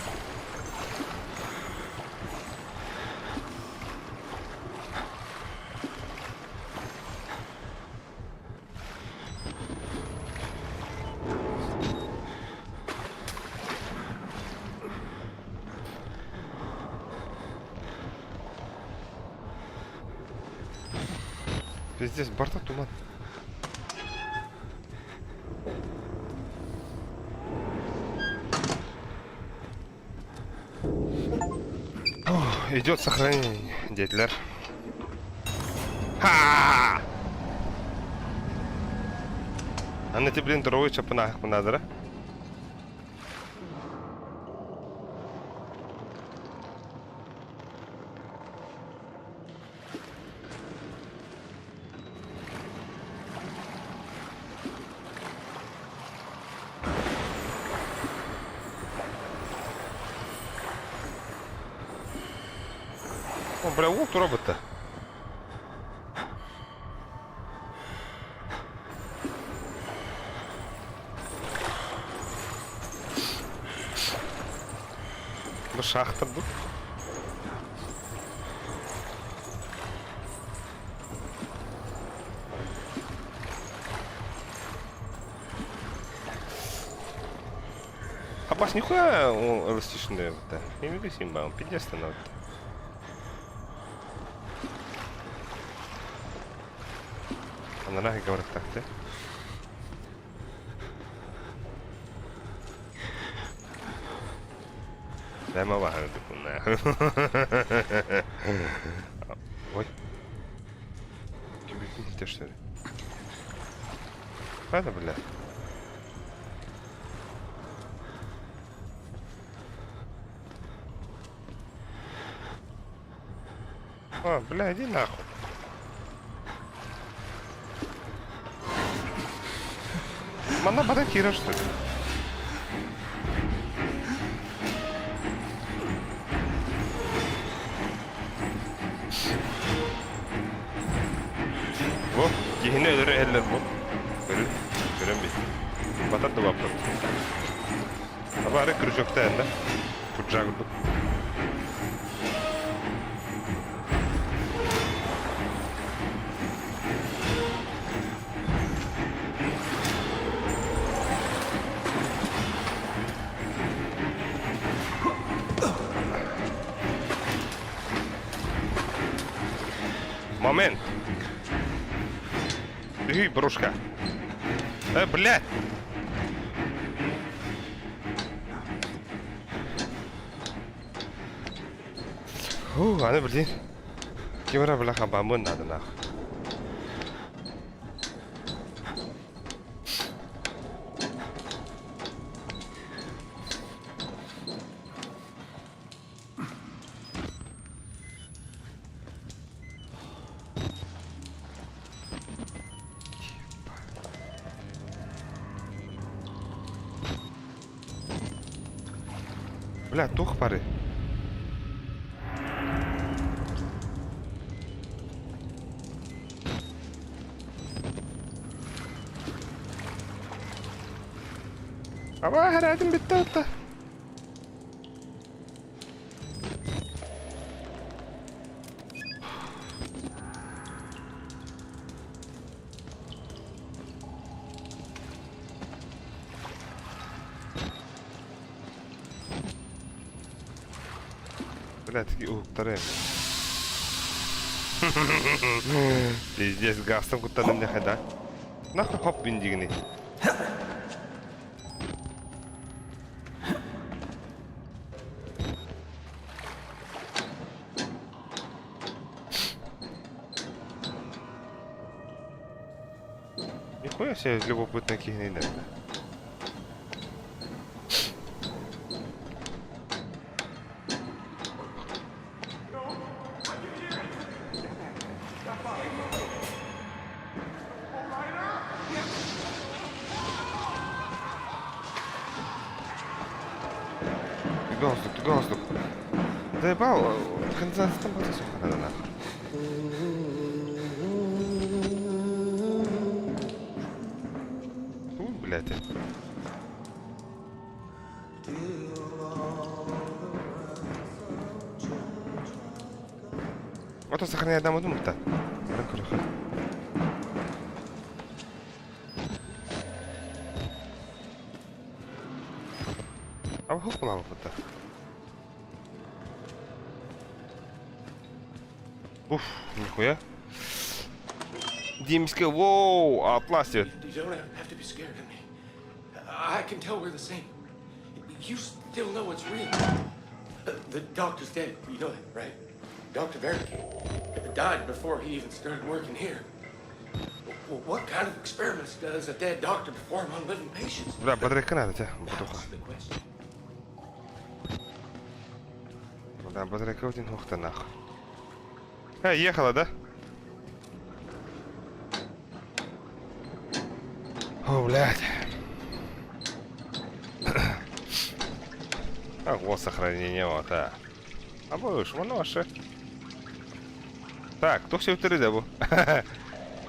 Пиздец, барта туман. Идет сохранение, детлер. Ха! Аны ти блин дорогой чапына мынадыра. О, бля, уол турабыта. Бу шахта бу. Абас нихуя он эластичный это. Не могу симба, он пиздец надо. Она нахер говорит так, ты? Дай мала Ой. Ты что ли? Ладно, бля. А, бля, иди нахуй. Манна бата киирэр что ли? Бу киһини өлөрө иһэллэр бу. Көрүн, көрөн бит. Батар да баппыт. Абары крючокта да. Курджа курдук. Момент. Үй, брошка. Э, блядь! Фу, аны блин. Ким эрэ бля хабаммын надо нахуй. Бля, тух пары. Аба хәрәтим битте отта. Блядь, уһуктарыам. Пиздец, газтан куттаным нехе да. Нахуй хоп биндигини. Нихуя себе любопытно киһини да. Түгэ оҕустук, түгэ оҕустук. Заебал, канализацияттан бата суох надо. Фу, блядь. Ото сохраняй дамы думаю-то. А хух Уф, нихуя. Димский, воу, Атлас. You don't have to be scared of me. I can tell we're the same. You still know what's real. The doctor's dead. You know that, right? Dr. Wernicke died before he even started working here. What kind of experiments does a dead doctor perform on living patients? Бля, батарейка надо тебе, That's the question. Да, батарейка один ух ты нахуй. Эй, ехала, да? О, блядь. А, вот сохранение, вот, а. А будешь, воно ще. Так, кто все второй бу?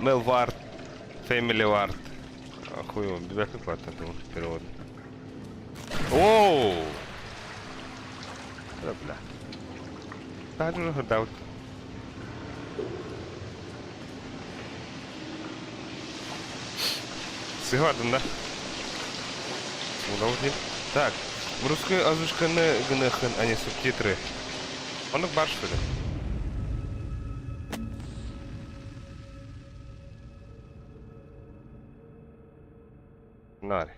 Мелвард, Family Ward. Хуй, бибяка плата, думаю, перевод. Оу! Да, бля. Так, уже даут. Сыгадын, да? Так, русской озвучканы гыныхын, а не субтитры. Онук бар, что ли? Нари.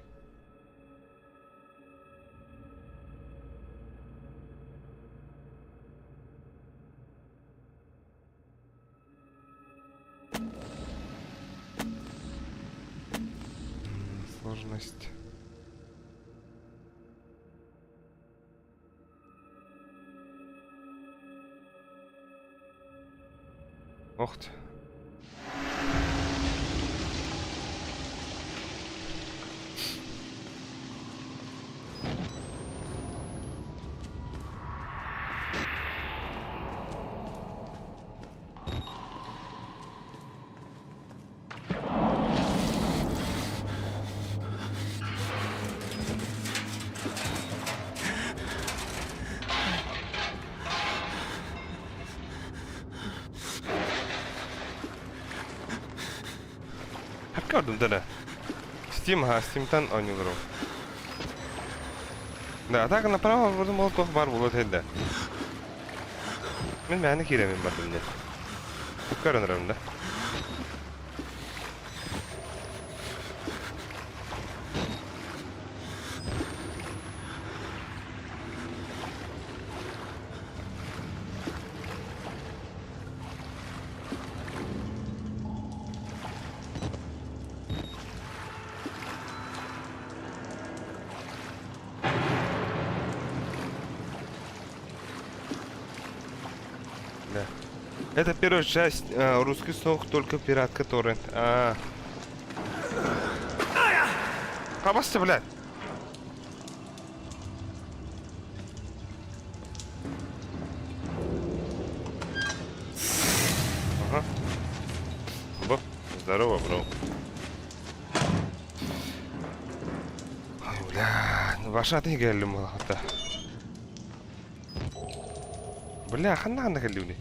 Сложность. Ох ты. Көрдүм да. Steam, ха, Steam'тан ойнуулар. Да, так направо вроде мол тох бар болот хедде. Мен мәне киремин бар димде. Көрөн да. Да. Это первая часть, э, русский сок, только пиратка торрент. А. Хабасты, блядь. Ага. Бо, здорово, бро. Ой, бля, ну ваша ты geldim hatta. Бля, ханна ханна келдиуни.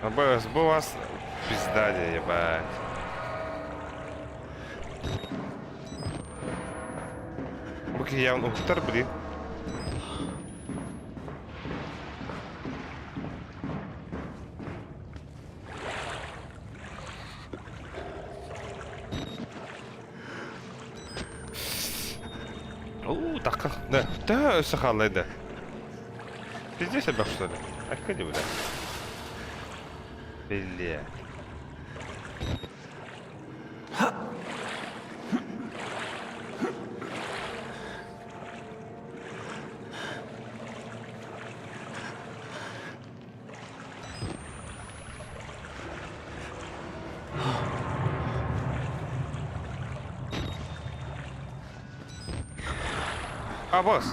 АБС, бу вас пизда, ебать. Бу явно ухтар, блин. Уу, так, да, да, сахалайды. Пиздец себя, что ли? А где, бля? Блядь. Абас!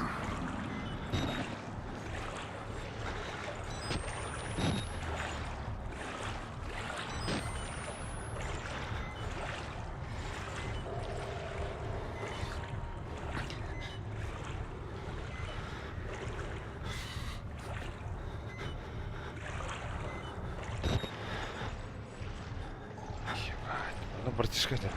Ебать, ну братишка это.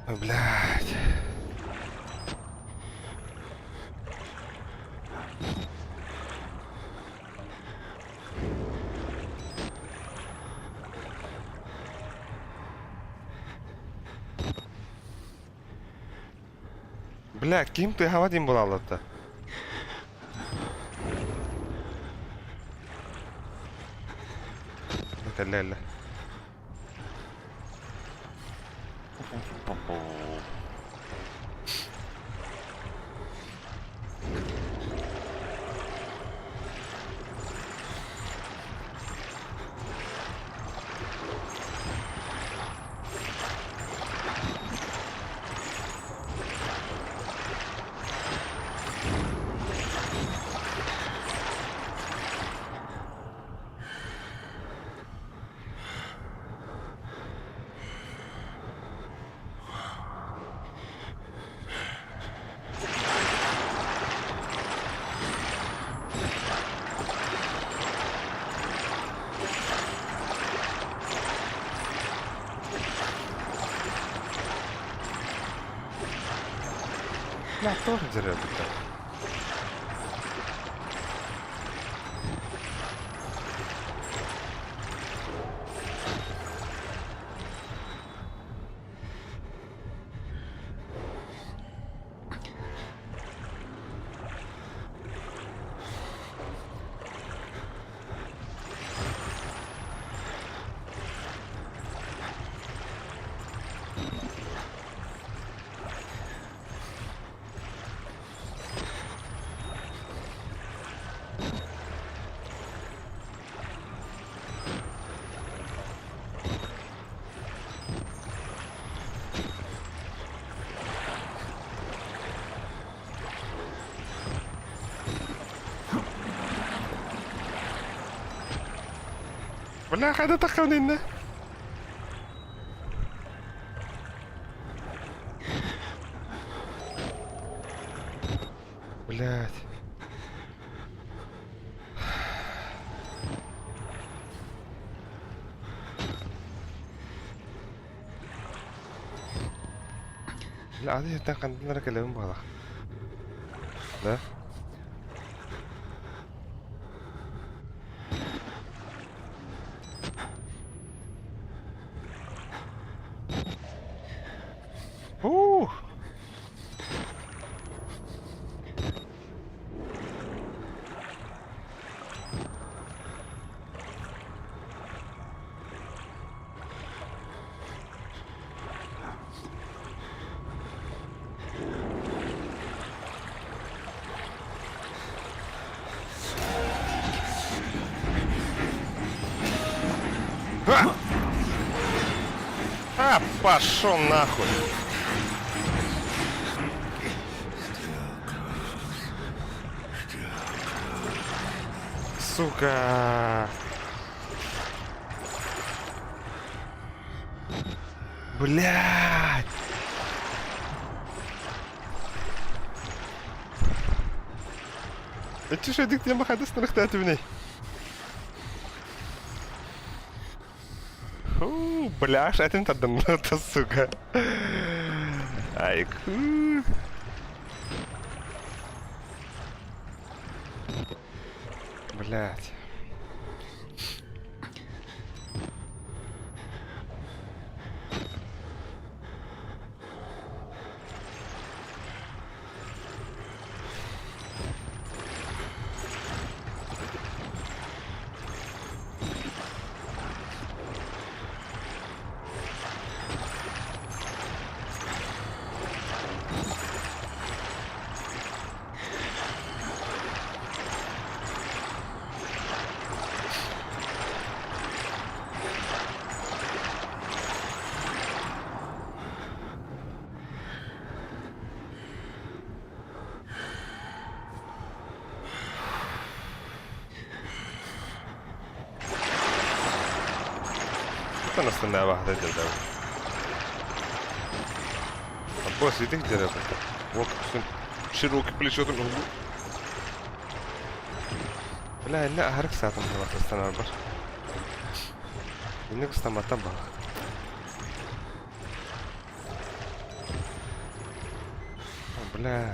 Ой, блядь. Бля, ким ты гавадин буолаллар Кэллэ кэллэ. Бля, тоже зарядка. Бля, хайда таххын иннэ? Блять. Бля, ады сиртэн хантан эрэ кэлэбин баҕалаах. Да? Ух! А! А, пошел нахуй! Сука! Блядь! Эчи шөдүк тема хадыс нырыхтаатыбыный? Фу, бляш, этим тарданната, сука. Ай, ку. Блядь. Танастанаабаһата дьарда. Босс, иди где это? Вот, широкий плечо там. Бля, инна аһарык саатым буолар бар. Инник устаматтан баҕа. Бля.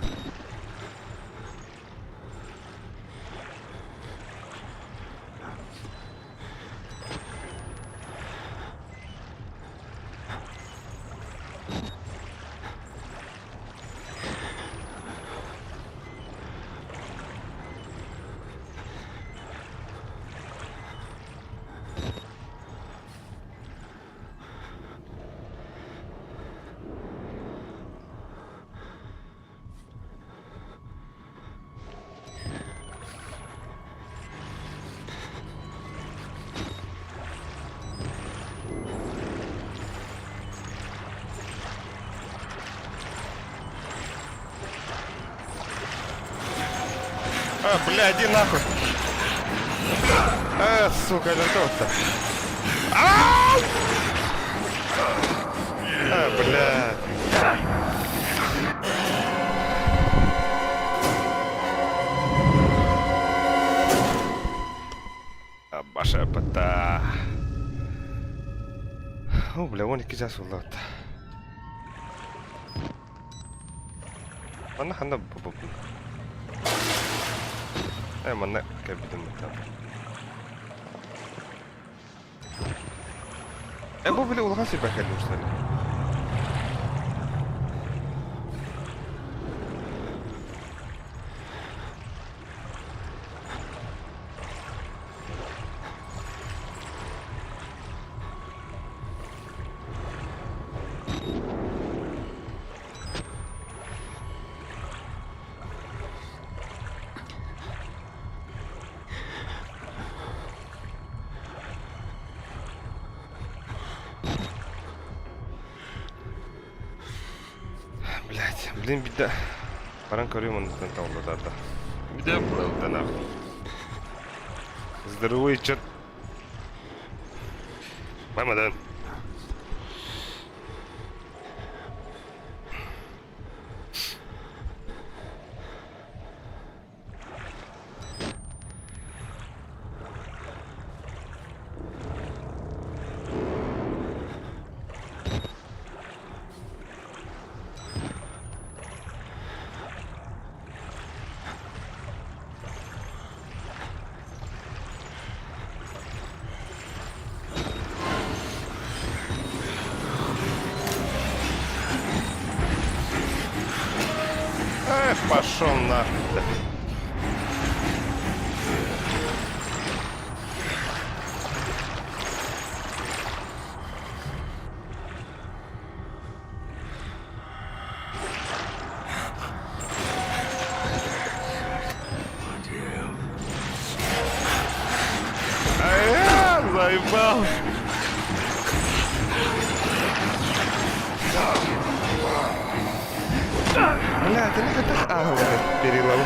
А, бля, иди нахуй. А, сука, вертолет-то. А, А, бля. Баша бата. О, бля, вон икки чаас буолла Манна ханна бу Э, манна кэлбитим бата. Э, бу били улахан сирбэ кэллим что ли? Блять, блин, беда. Баран көрүм оннуттан таулатарда. Беда буолта нахуй. Здоровый чат. Мамадан. Эх, пошел нахуй. А, заебал. Бля, ты не хотел... А, перелом.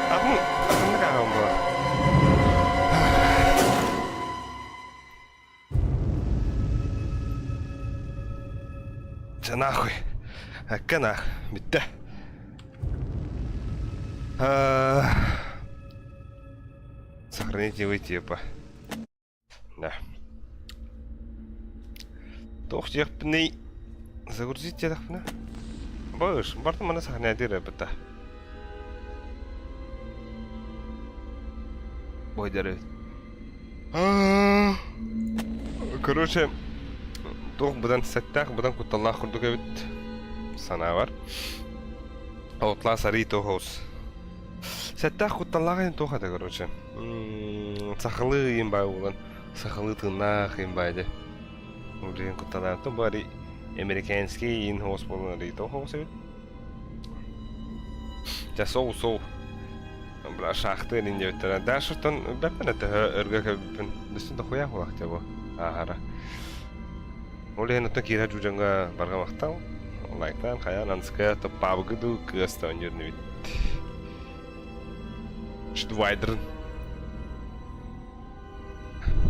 Одну, одну была. Чэ нахуй. Эккэ нах. Бүттэ. Сохранить и выйти, типа. Да. Туох диэхпиний? Загрузить диэтэхпинэ? Быш, барда маны сохраняйдыыр эбит Бойдары. Короче, туох быдан сэттээх, быдан кутталлаах курдук эбит санаабар. Outlast арый туох Сэттээх кутталлаах иһин туох этэ, короче. Сахалыы ыйын баай буолан, сахалыы тыыннаах ыйын баай дии. Блин, кутталаах бары американский иин хоос буолан арый туох хоос эбит. Дьэ, соу-соу. Бля, шахты иһин диэбиттэрэ. Дашертон бэппин төһө өргө кэлбиппин. Дөссө дохуя буолах дьэ бу. Ааһара. Ол иһин оттон киирэ дьудьаҥҥа барҕа махтал. Лайктаан хайаан анская топпаабыгы дуу кыас да онньур нибит. Штвайдрын.